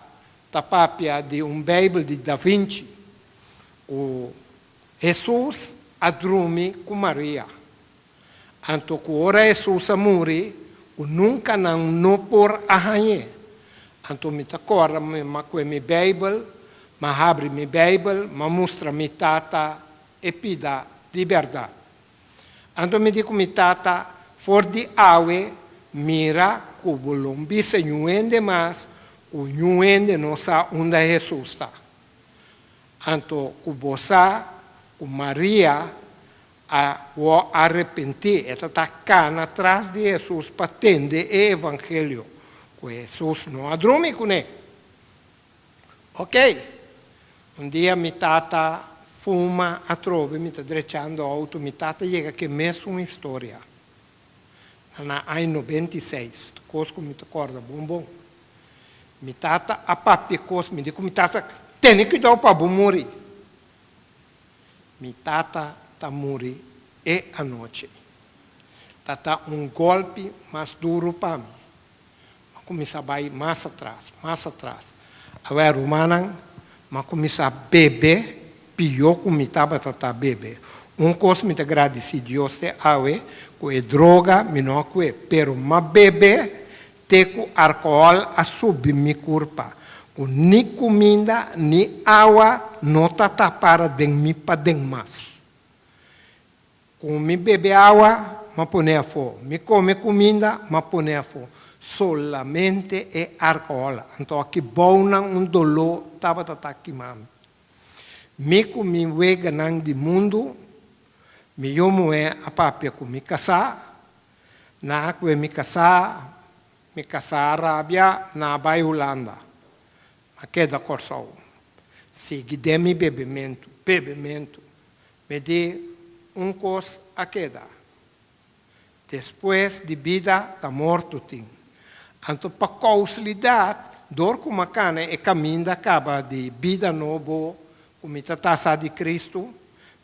ta papia di un Beibel di Da Vinci ku Hesus a drumi ku Maria. Anto ku ora Hesus a muri, ku nunka nan no por a hañ'é. Anto mi ta kòrda mi m'a kue mi Beibel, m'a habri mi Beibel, m'a mustra mi tata e pida di bèrdat. Anto mi di ku mi tata, For di awe, mira ku bo lo bisa ñun hende mas ku ñun hende no sa unda Hesus ta. Anto ku bo sa ku Maria a wou arepentí, e ta ta kana tras di Hesus pa tende e evangelio, ku Hesus no a drumi kuné. Ok, un dia mi tata fuma atrobe, mi ta drechando outo, mi tata yega ku e mesun historia, na na aña 96, ta kos ku mi ta kòrda bon bon. Mi tata a papia kos, mi di ku mi tata, Tene kuidou pa bo muri. Mi tata ta muri e anochi. Ta ta un golpi mas duru pa mi. M'a kuminsá bai mas atras, mas atras. Awor rumannan, m'a kuminsá bebe pió ku mi tabata ta bebe. Un kos mi ta gradisí Dios te awe, ku e droga mi no a kue, pero m'a bebe Te ku alkohòl a subi mi kurpa, ku ni kuminda ni awa no ta ta para den mi paden mas. Ku mi bebe awa, m'a pone afó, mi kome kuminda, m'a pone afó. Solamente e alkohòl. Anto aki bounan un doló tabata ta kima mi. Mi ku mi weganan di mundu, mi yu muhé a papia ku mi kasá, na ku e mi kasá, mi kasá a rabia, na a bai Hulanda. A keda Kòrsou. Sigui den mi bebementu, bebementu. Mi di, Un kos a keda. Despues di bida ta morto tin. Anto pa kouslidat, dor ku m'a kana e kaminda kaba di bida nobo ku mi ta tasa di Kristu,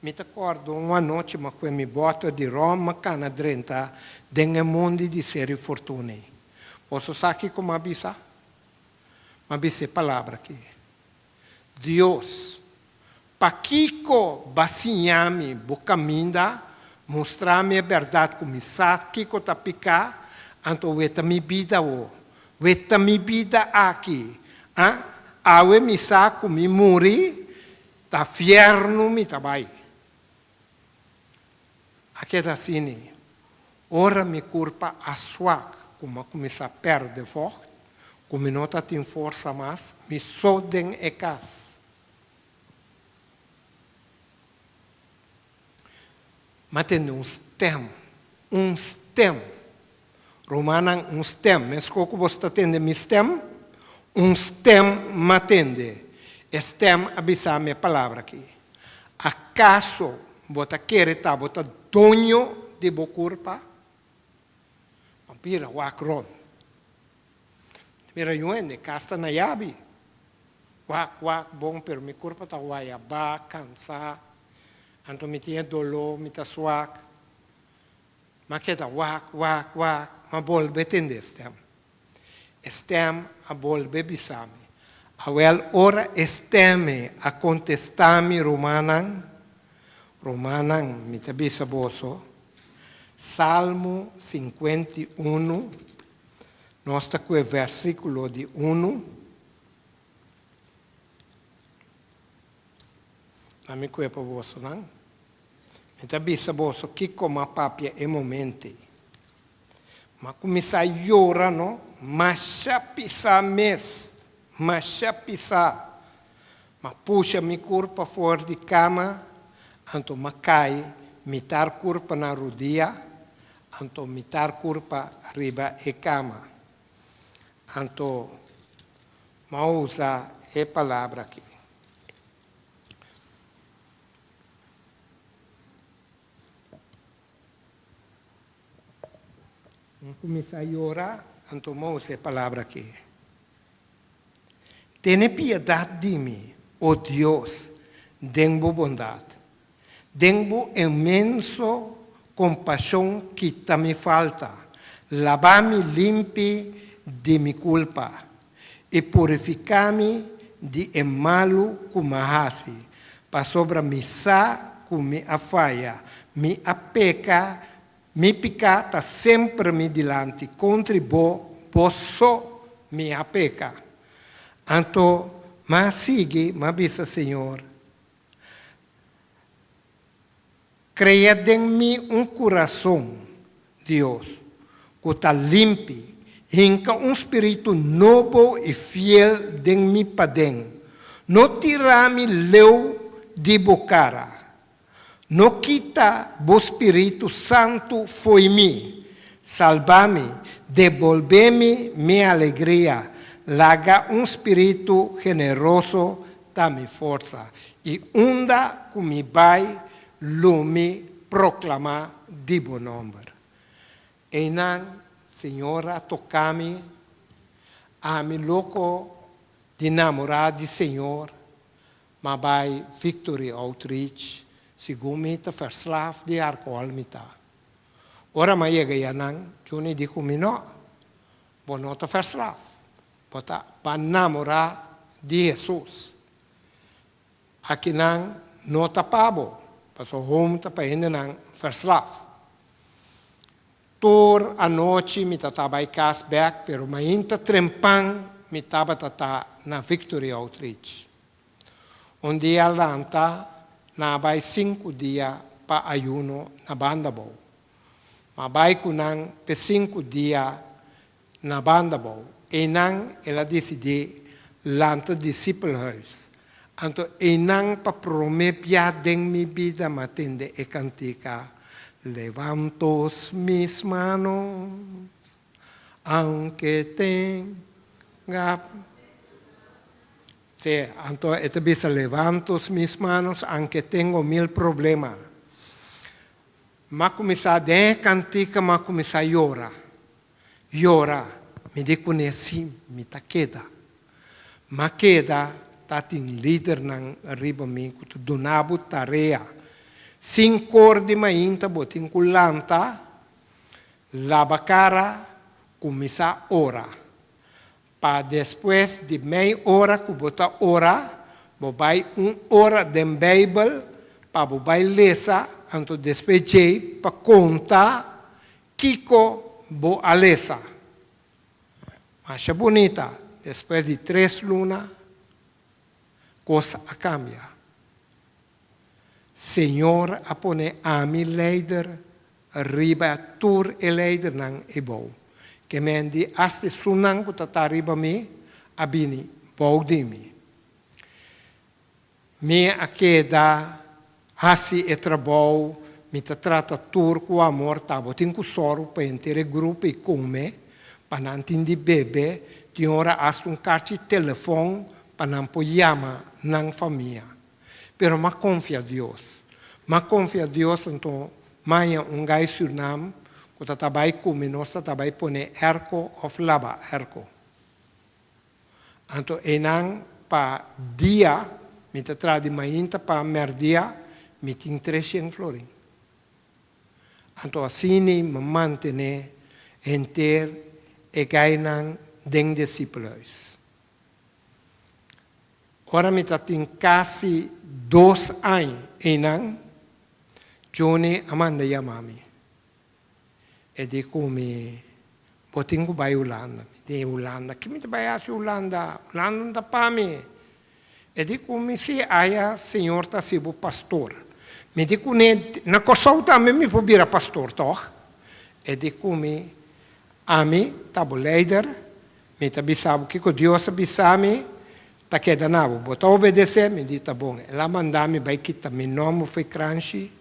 mi ta kòrda un anochi m'a kue mi bòter di ròm m'a kana drenta den e mondi di Seri Fortuna ei. Boso sa kiko m'a bisa? M'a bisa e palabra aki, Dios, pakiko B'a siña mi Bo kaminda, mustra mi e bèrdat ku mi sa kiko ta piká, anto weta mi bida awo, weta mi bida aki, a, awe mi sa ku mi muri, ta fièrnu mi ta bai. A keda asina, ora mi kurpa a swak ku mi a kuminsá pèrdè vògt, ku mi no ta tin forsa mas, mi so den e kas. Mi a tende un stèm, un stèm. Rumannan, un stèm. Meskos ku boso ta tende mi stèm, un stèm mi a tende. E stèm a bisa mi e palabra akí, Akaso bo ta kere ta bo ta doño di bo kurpa? Bo bira wak rond. Mira yu hende, kas ta na yabi. Wak, wak, bon, pero mi kurpa ta wayabá, kansá. Anto mi tin e doló, mi ta swak. M'a keda wak, wak, wak, m'a bolbe tende e stèm. E stèm a bolbe bisa mi. Awèl, ora e stèm ei a kontestá mi, Rumannan, rumannan, mi ta bisa boso, Salmo 51, nos ta ku e vèrsikulo di unu. Na mi kue pa bosonan. Mi ta bisa boso kiko m'a papia e momento ei. M'a kuminsá yora no, masha pisá mes, masha pisá. M'a pusha mi kurpa for di kama, anto m'a kai mitar kurpa na rudia, anto mitar kurpa riba e kama. Anto m'a usa e palabra aki. M'a kuminsá yora, anto m'a usa e palabra aki. Tene piedat di mi, o Dios, den bo bondat. Den bo inmenso kompashon kita mi falta, laba mi limpi di mi kulpa i purifiká mi di e malu ku m'a hasi, pasobra mi sa ku mi a faya, mi a peka, mi piká ta semper mi dilanti, kontri bo, bo so mi a peka. Anto m'a sigui, m'a bisa Señor, Krea den mi un kurason, Dios, ku ta limpi, hinka un spiritu nobo i fiel den mi paden. No tira mi leu di bo kara. No kita bo spiritu santu fo'i mi. Salba mi, debolbé mi mi alegria, laga un spiritu generoso ta mi forsa, i unda ku mi bai lo mi proklamá di bo nòmber. Einan Señor a toka mi, ami loko di namorá di Señor, m'a bai Victory Outreach, segun mi ta verslaaf di alkohòl mi ta. Ora m'a yega yanan, Juni di ku mi no, bo no ta verslaaf. Bo ta ba namorá di Hesus. Akinan no ta pa bo, pasobra home ta pa hendenan verslaaf. Tur anochi mi ta ta bai kas bèk, pero mainta trempan mi tabata ta na Victory Outreach. Un dia lanta na a bai sinku dia pa ayuno na Banda Bou. M'a bai ku nan p'e sinku dia. Na banda bou. Einan el a disidí lanta disipelhuis. Anto einan pa promé bia den mi bida m'a tende e kantika, Levanto mis manos, aunque tenga. Sí, anto e ta bisa, Levanto mis manos, aunque tengo mil problema. M'a kuminsá den e kantika m'a kuminsá yora. Yora, mi di kuné sí, mi ta keda. M'a keda ta tin lidernan riba mi ku ta duna bo tarea. Sin kor di mainta bo tin ku lanta, laba kara, kuminsá ora. Pa despues di mei ora ku bo ta ora, bo bai un ora den Beibel pa bo bai lesa, anto despues djei pa konta kiko bo a lesa. Masha bunita, despues di tres luna kos a kambia. Señor a pone ami leider riba tur e leidernan ebou. Ke men di asta esunnan ku ta ta riba mi a bini bou di mi. Mi a keda hasi e trabou, mi ta trata tur ku amor, tabatin ku sòru pa henter e grupo i kome, pa nan tin di bebe, tin ora asta un karchi telefòn pa nan por yama nan famia. Pero m'a konfia Dios. M'a konfia Dios anto maña un gai Surnam ku ta ta bai ku mi nos ta ta bai pone erko òf laba erko. Anto einan pa dia mi ta traha di mainta pa mèrdia mi tin treshen florin. Anto asina mi mantené henter e gainan den disipelhuis. Ora mi ta tin kasi dos añ einan, Johnny a manda yama mi. E di ku mi, Bo tin ku bai Hulanda. Mi di, Hulanda? Ki mi ta bai hasi Hulanda? Hulanda no ta pa mi. E di ku mi, Si, aya Señor ta hasi bo pastor. Mi di kuné, Na Kòrsou tambe mi por bira pastor, tòg? E di ku mi, Ami ta bo leider. Mi ta bisa bo kiko Dios a bisa mi, ta keda na bo. Bo ta obedesé? Mi di, Ta bon. El a manda mi bai kita mi nòmber fo'i kranshi.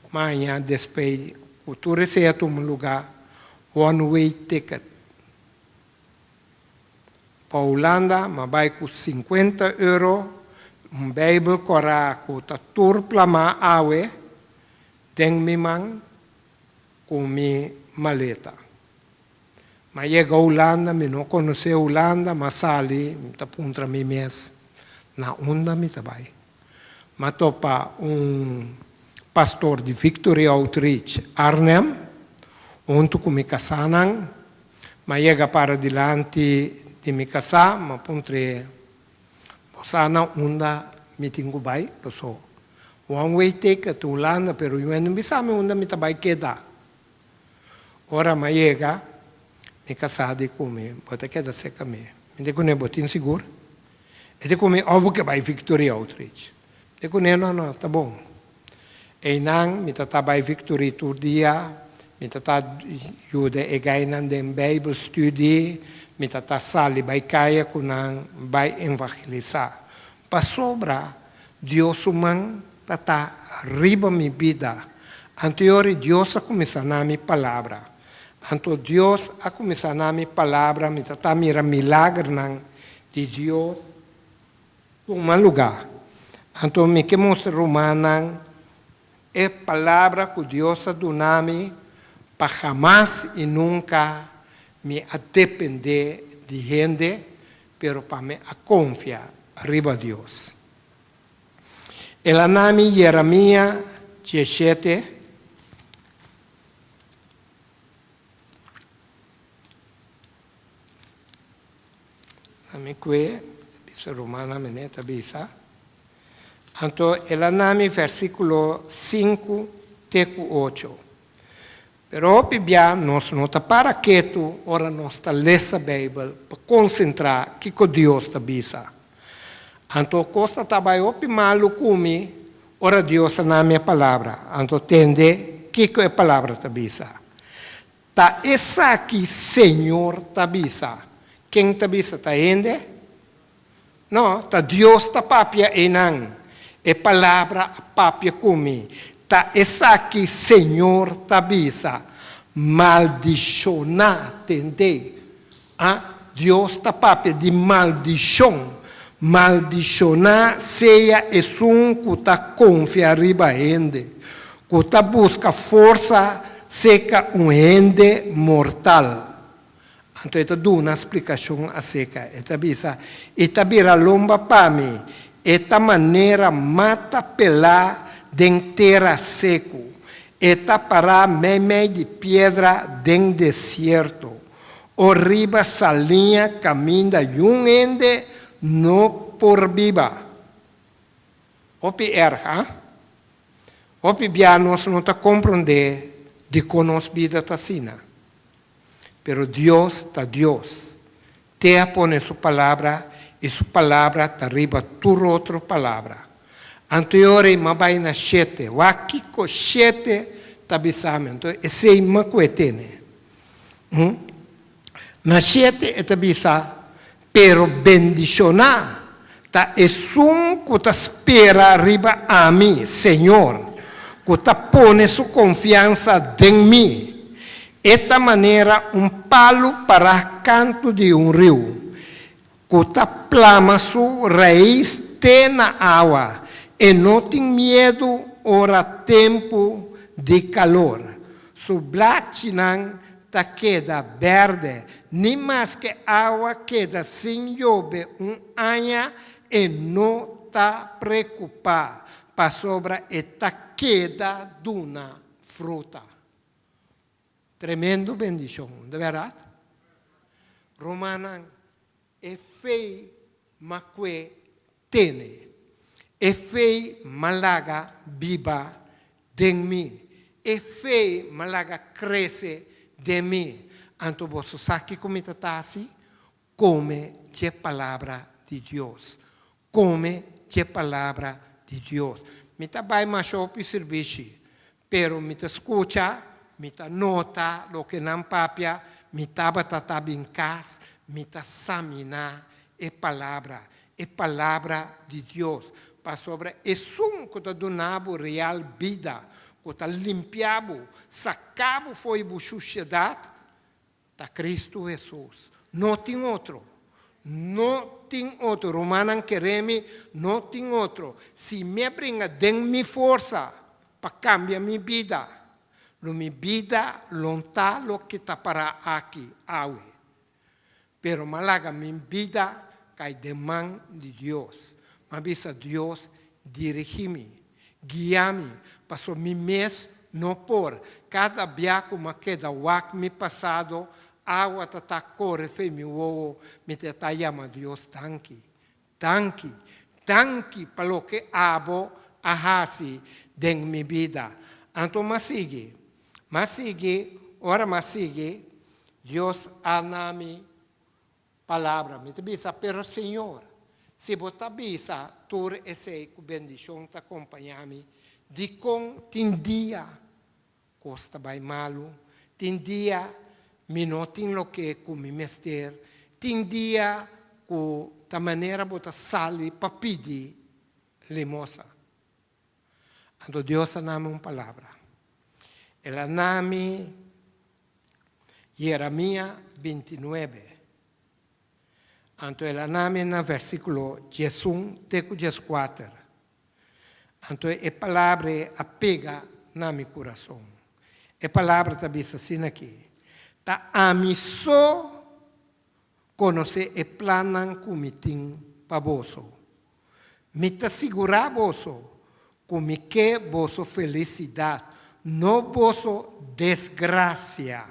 Maña despei ku tur esei a tuma lugá, one way ticket pa Hulanda, m'a bai ku sinkuenta euro, un Beibel kòrá ku ta tur plamá awe den mi man ku mi maleta. M'a yega Hulanda, mi no konosé Hulanda, m'a sali, mi ta puntra mi mes, na unda mi ta bai? M'a topa un pastor di Victory Outreach Arnhem, huntu ku mi kasánan. M'a yega para dilanti di mi kasá, m'a puntr'é, Bo sa na unda mi tin ku bai? Paso, one way ticket Hulanda, pero yu no bisa mi unda mi ta bai keda. Ora m'a yega, mi kasá di ku mi, Bo ta keda serka mi. Mi di kuné, Bo tin sigur? E di ku mi, Òf bo ke bai Victory Outreach? Mi di kuné, No, no, ta bon. Einan mi ta ta bai Victory tur dia, mi ta ta yuda e gainan den Bijbelstudie, mi ta ta sali bai kaya ku nan bai evangelisá. Pasobra Dios su man ta ta riba mi bida. Anto e ora Dios a kuminsá na mi palabra. Anto Dios a kuminsá na mi palabra, mi ta ta mira milagernan di Dios tuma lugá. Anto mi ke mustra rumannan e palabra ku Dios a duna mi pa hamas i nunka mi a dependé di hende, pero pa mi a konfia riba Dios. El a nami Jeremia diesshete. Nami kue, ta bisa rumannan mene ta bisa. Anto el a nami versíkulo sinku te ku ocho. Pero hopi bia nos no ta para ketu ora nos ta lesa Beibel pa konsentrá kiko Dios ta bisa. Anto kos ta ta bai hopi malu ku mi ora Dios a na mi e palabra. Anto tende kiko e palabra ta bisa. Ta esaki Señor ta bisa. Ken ta bisa? Ta hende? No, ta Dios ta papia einan. E palabra a papia ku mi. Ta esaki Señor ta bisa, Maldishoná, tende. A, Dios ta papia di maldishon. Maldishoná sea esun ku ta konfia riba hende, ku ta buska forsa seka un hende mortal. Anto e ta duna splikashon aserka. E ta bisa, E ta bira lomba pa mi, e ta manera mata pelá den tera seku, e ta pará meimei di piedra den desierto, o riba saliña kaminda yun hende no por biba. Hopi erg, ha? Hopi bia nos no ta komprondé dikon nos bida ta asina. Pero Dios ta Dios. Te a pone su palabra i su palabra ta riba tur otro palabra. Anto e ora ei m'a bai na shete. Wak kiko shete ta bisa mi. Anto esei m'a kue tene. Hm? Na shete e ta bisa, Pero bendishoná ta esun ku ta spera riba ami, Señor, ku ta pone su konfiansa den mi. E ta manera un palu pará kantu di un riu, ku ta plama su rais te na awa. E no tin miedu ora tempu di kalor. Su blachinan ta keda bèrdè, ni maske awa keda sin yobe un aña, e no ta preokupá, pasobra e ta keda duna fruta. Tremendo bendishon, de bèrdat? Rumannan, e fe makue tene. E fe m'a laga biba den mi. E fe m'a laga krese den mi. Anto boso sa kiko mi ta ta hasi? Kome dje Palabra di Dios. Kome dje Palabra di Dios. Mi ta bai masha hopi sirbishi, pero mi ta skucha, mi ta nota loke nan papia, mi tabata ta bin kas, mi ta saminá e Palabra, e Palabra di Dios. Pasobra esun ku ta duna bo real bida, ku ta limpia bo, saka bo fo'i bo shushedat, Ta Cristo Hesus. No tin otro. No tin otro. Rumannan kere mi, no tin otro. Si mi a bringa den mi forsa pa cambia mi bida, lo mi bida lo ta loke ta para aki awe. Pero m'a laga mi bida cay den man di Dios. M'a bisa Dios, dirigi mi, guia mi, paso mi mes no por. Kada bia ku m'a keda wak mi pasado, awa ta ta kore fei mi wowo, mi ta ta yama Dios danki. Danki, danki pa loke abo a hasi den mi bida. Anto m'a sigui, m'a sigui, ora m'a sigui, Dios a na mi Palabra. Mi ta bisa, Pero Señor, si bo ta bisa tur esei ku bendishon ta kompañá mi, dikon tin dia kos ta bai malu? Tin dia mi no tin loke ku mi mester. Tin dia ku ta manera bo ta sali pa pidi limosa. Anto Dios a nami un palabra. El a nami Jeremia bintinuebe. Anto el a nami na versíkulo diesun te ku dieskuater. Anto e palabra ei a pega na mi kurason. E palabra ta bisa asina aki, Ta ami so konosé e plannan ku mi tin pa boso. Mi ta sigurá boso ku mi ke boso felisidat, no boso desgrasia.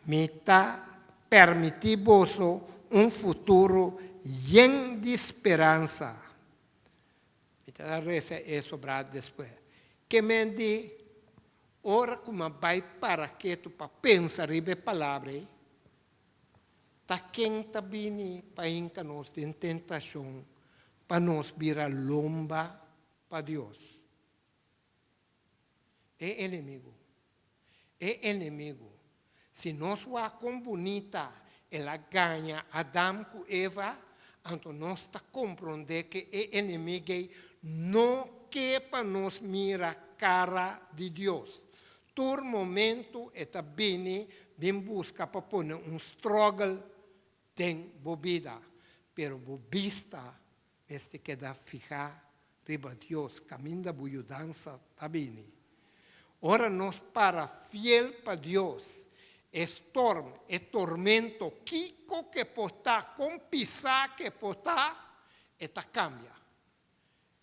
Mi ta permití boso un futuro yen di speransa. Mi ta resa e sobrá despues. Ke men di, ora ku mi a bai para ketu pa pensa riba e palabra ei, Ta ken ta bini pa hinka nos den tentashon pa nos bira lomba pa Dios? E enemigu. E enemigu. Si nos wak kon bunita el a gaña Adam ku Eva, anto nos ta komprondé ke e enemigei no ke pa nos mira kara di Dios. Tur momentu e ta bini bin buska pa pone un struggle den bo bida, pero bo bista mester keda fihá riba Dios kaminda bo yudansa ta bini. Ora nos para fiel pa Dios, e storm, e tormento, kiko ke por ta, kon pisá ke por ta, e ta kambia,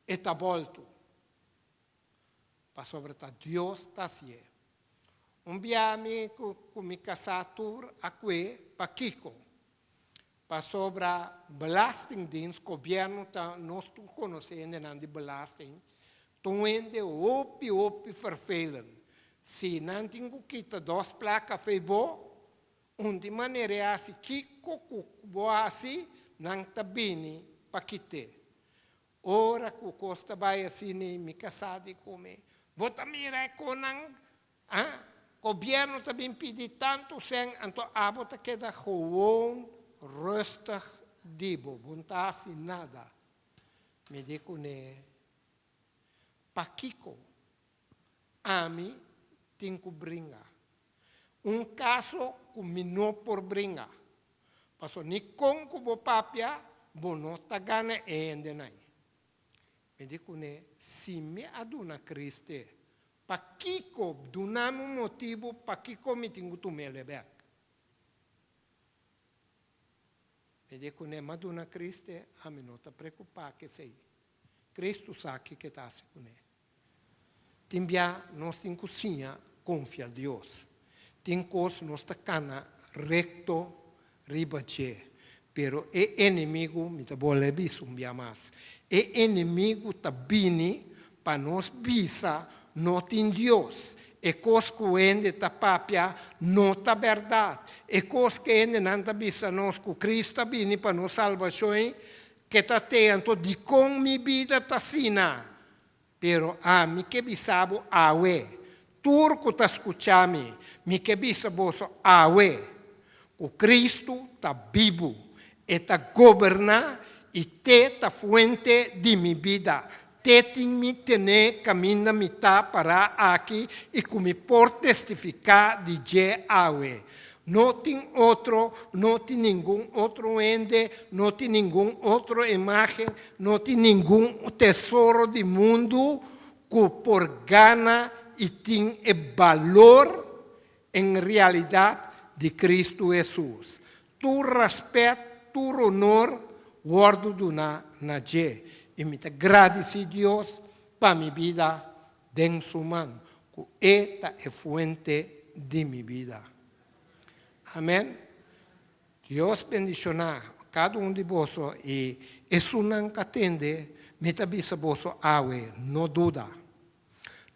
e ta bòltu. Pasobra ta Dios ta hasié. Un bia mi ku mi kasá tur a kue pa kiko? Pasobra Belastingdienst, gobièrnu ta, nos tur konosé hendenan di belasting, ta un hende hopi hopi vervelend. Si nan tin ku kita dos plaka fei bo, un di manera e hasi kiko ku bo hasi, nan ta bini pa kit'é. Ora ku kos ta bai asina i mi kasá di kume, bo ta mira e konan, ah, gobièrnu ta bin pidi tantu sèn, anto abo ta keda gewoon rustig di bo, bo no ta hasi nada. Mi di kuné, Pakiko ami tin ku bringa? Un kaso ku mi no por bringa. Paso ni kon ku bo papia, bo no ta gana e hendenan. Mi di kuné, si mi a duna Kriste, pakiko duna mi un motibu pakiko mi tin ku tum'el bèk? Mi di kuné, m'a duna Kriste, ami no ta preokupá ku esei. Kristu sa kiko e ta hasi kuné. Tin bia nos tin ku siña konfia Dios. Tin kos nos ta kana rekto riba dje, pero e enemigu, mi ta bolbe bisa un bia mas, e enemigu ta bini pa nos bisa no tin Dios, e kos ku hende ta papia no ta bèrdat, e kos ku hendenan ta bisa nos ku Kristu a bini pa nos salbashon, ke ta te anto dikon mi bida ta asina? Pero ami ke bisa bo awe, tur ku ta skucha mi, mi ke bisa boso awe, ku Kristu ta bibu, e ta goberná i t'e ta fuente di mi bida, t'e tin mi tené kaminda mi ta pará aki i ku mi por testifiká di dje awe. No tin otro, no tin ningun otro hende, no tin ningun otro imágen, no tin ningun tesoro di mundu ku por gana i tin e balor en realidat di Kristu Hesus. Tur rèspèt, tur onor wòrdu duná na dje. I mi ta gradisí Dios pa mi bida den su man, ku E ta e fuente di mi bida. Amen. Dios bendishoná kada un di boso i esunnan ku a tende, mi ta bisa boso awe, no duda.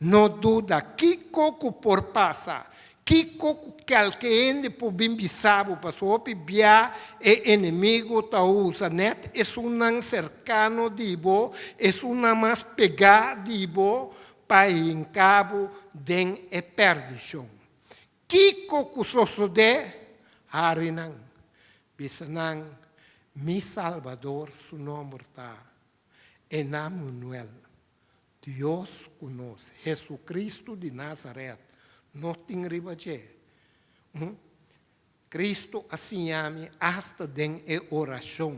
No duda kiko ku por pasa, kiko ku kelke hende por bin bisa bo, pasobra hopi bia e enemigu ta usa nèt esunnan serkano di bo, esunnan mas pegá di bo, pa hinka bo den e pèrdishon. Kiko ku sosodé? Hari nan, bisa nan, Mi Salbador su nòmber ta Enamunuel, Dios ku nos, Hesukristu di Nazaret, no tin riba dje. Kristu a siña mi asta den e orashon,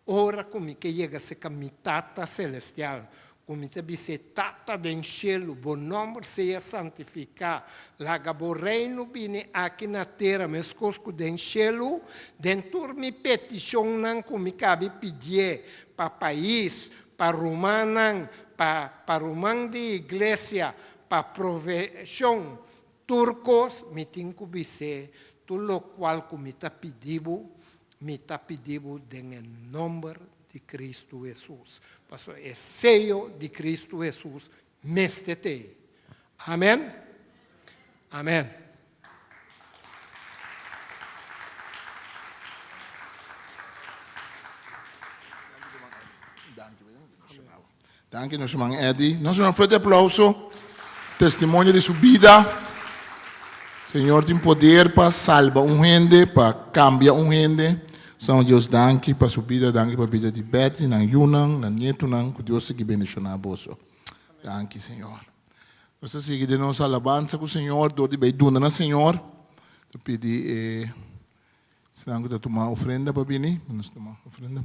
ora ku mi ke yega serka mi Tata Selestial, ku mi ta bis'é, Tata den shelu, bo nòmber sea santifiká, laga bo Reino bini aki na tera meskos ku den shelu. Den tur mi petishonnan ku mi kabi pidié pa pais, pa rumannan, pa pa ruman di iglesia, pa proveshon, Tur kos mi tin ku bis'é, tur lokual ku mi ta pidi bo, mi ta pidi bo den e nòmber di Kristu Hesus. Pasobra e seyo di Kristu Hesus mester t'ei. Amèn. Amèn.
Danki nos ruman Eddy. Nos duna un fuerte aplauso. Testimonio di su bida. Señor tin poder pa salba un hende, pa kambia un hende. Señor Dios danki pa su bida, danki pa bida di Betty, nan yunan, nan nietunan, ku Dios sigui bendishoná boso. Danki Señor. Nos ta sigui den nos alabansa ku Señor dor di bai duna na Señor. Ta pidi e esnan ku ta tuma ofrenda pa bini. Nos tuma ofrenda.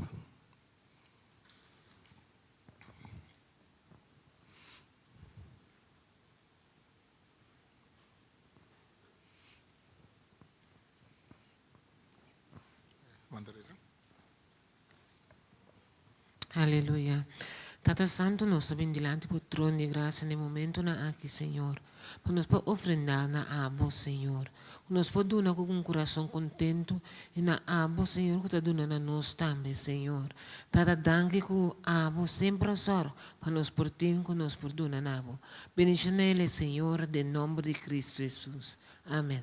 Aleluya. Tata Santu, nos ta bin dilanti bo tron di grasia na e momentunan aki, Señor, pa nos por ofrendá na Abo, Señor, ku nos por duna ku un kurason kontentu i na Abo, Señor, ku ta duna na nos tambe, Señor. Tata, danki ku Abo semper a sòru pa nos por tin ku nos por duna na Bo. Bendishon'El, Señor, den nòmber di Kristu Hesus. Amen.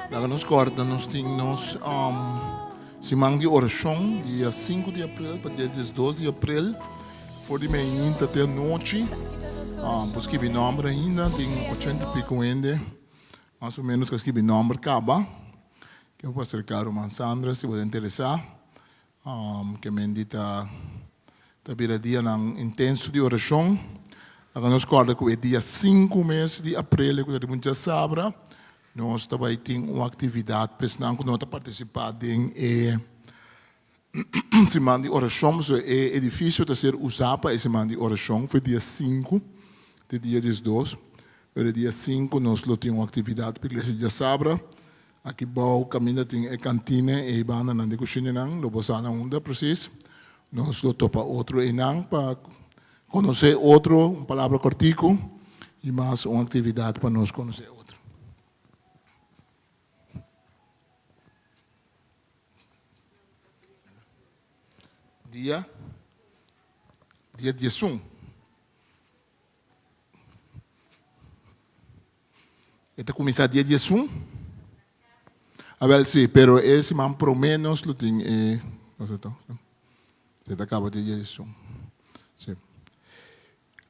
Laga nos kòrda nos tin nos siman di orashon dia sinku di aprel pa dia diesdos di aprel for di mainta te anochi. Por skibi nòmber ainda tin ochenta i piko hende mas o menos ku a skibi nòmber kaba. Ke por aserká ruman Sandra si bo ta interesá. Ke mendi ta ta bira dianan intenso di orashon. Laga nos kòrda ku e dia sinku mes di aprel ku ta riba un djasabra nos ta bai tin un aktividat pa esnan ku no ta partisipá den e siman di orashon. Pasobra e edifisio ta ser usá pa e siman di orashon for dia sinku te dia diesdos. Pero e dia sinku nos lo tin un aktividat pa iglesia djasabra. Aki bou kaminda tin e kantine ei bandanan di kushinanan, lo bo sa na unda presis. Nos lo topa otro einan pa konosé otro, un palabra kòrtiku i mas un aktividat pa nos konosé otro. Dia dia diesun. E ta kuminsá dia diesun? Awel si, pero e siman promé nos lo tin e, e ta kaba dia diesun. Si.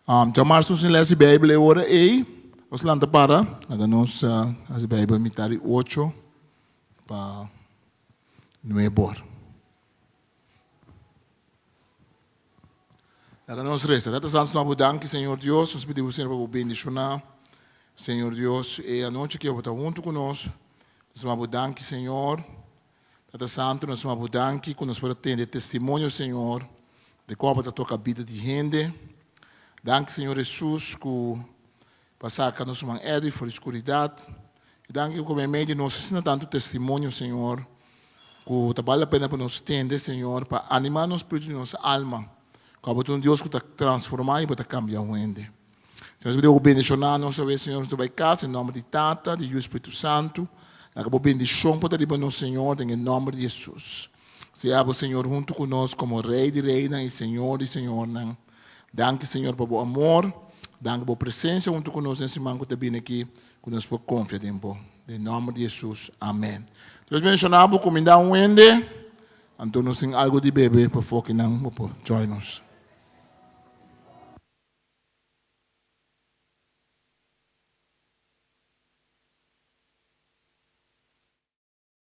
Djamarsu nos tin lès di Beibel e ora ei. Nos lanta para, laga nos hasi Beibel mitar di ocho pa nuebe or. Laga nos resa. Tata Santu, nos bo danki, Señor Dios. Nos pidi bo, Señor, pa bo bendiciona, Señor Dios, e anochi aki bo ta hunto cu nos. Nos ta bo danki, Señor. Tata Santu, nos ta bo danki cu nos por a tende testimonio, Señor, di con bo ta toca bida di hende. Danki, Señor Jesus, cu pa saca nos man Eddie for di scuridad. Y danki cu meimei di nos asina tanto testimonio, Señor, cu ta bal la pena pa nos tende, Señor, pa anima nos spiritu y nos alma, cu abo ta un Dios cu ta transforma y bo ta cambia un hende. Señor, nos pidi bo bendiciona nos awe, Señor, nos ta bay casa, en nomber di Tata, di Yu y Spiritu Santo. Laga bo bendicion por ta riba nos, Señor, den e nomber di Jesus. Sea abo, Señor, hunto cu nos como Rey di reynan y Señor di señornan. Danki, Señor, pa bo amor. Danki pa bo presencia hunto cu nos den siman cu ta bini aki, cu nos por confia den bo. Den nomber di Jesus, amen. Dios bendiciona bo, cuminda un hende, anto nos tin algo di bebe pa fokinan bo por join nos.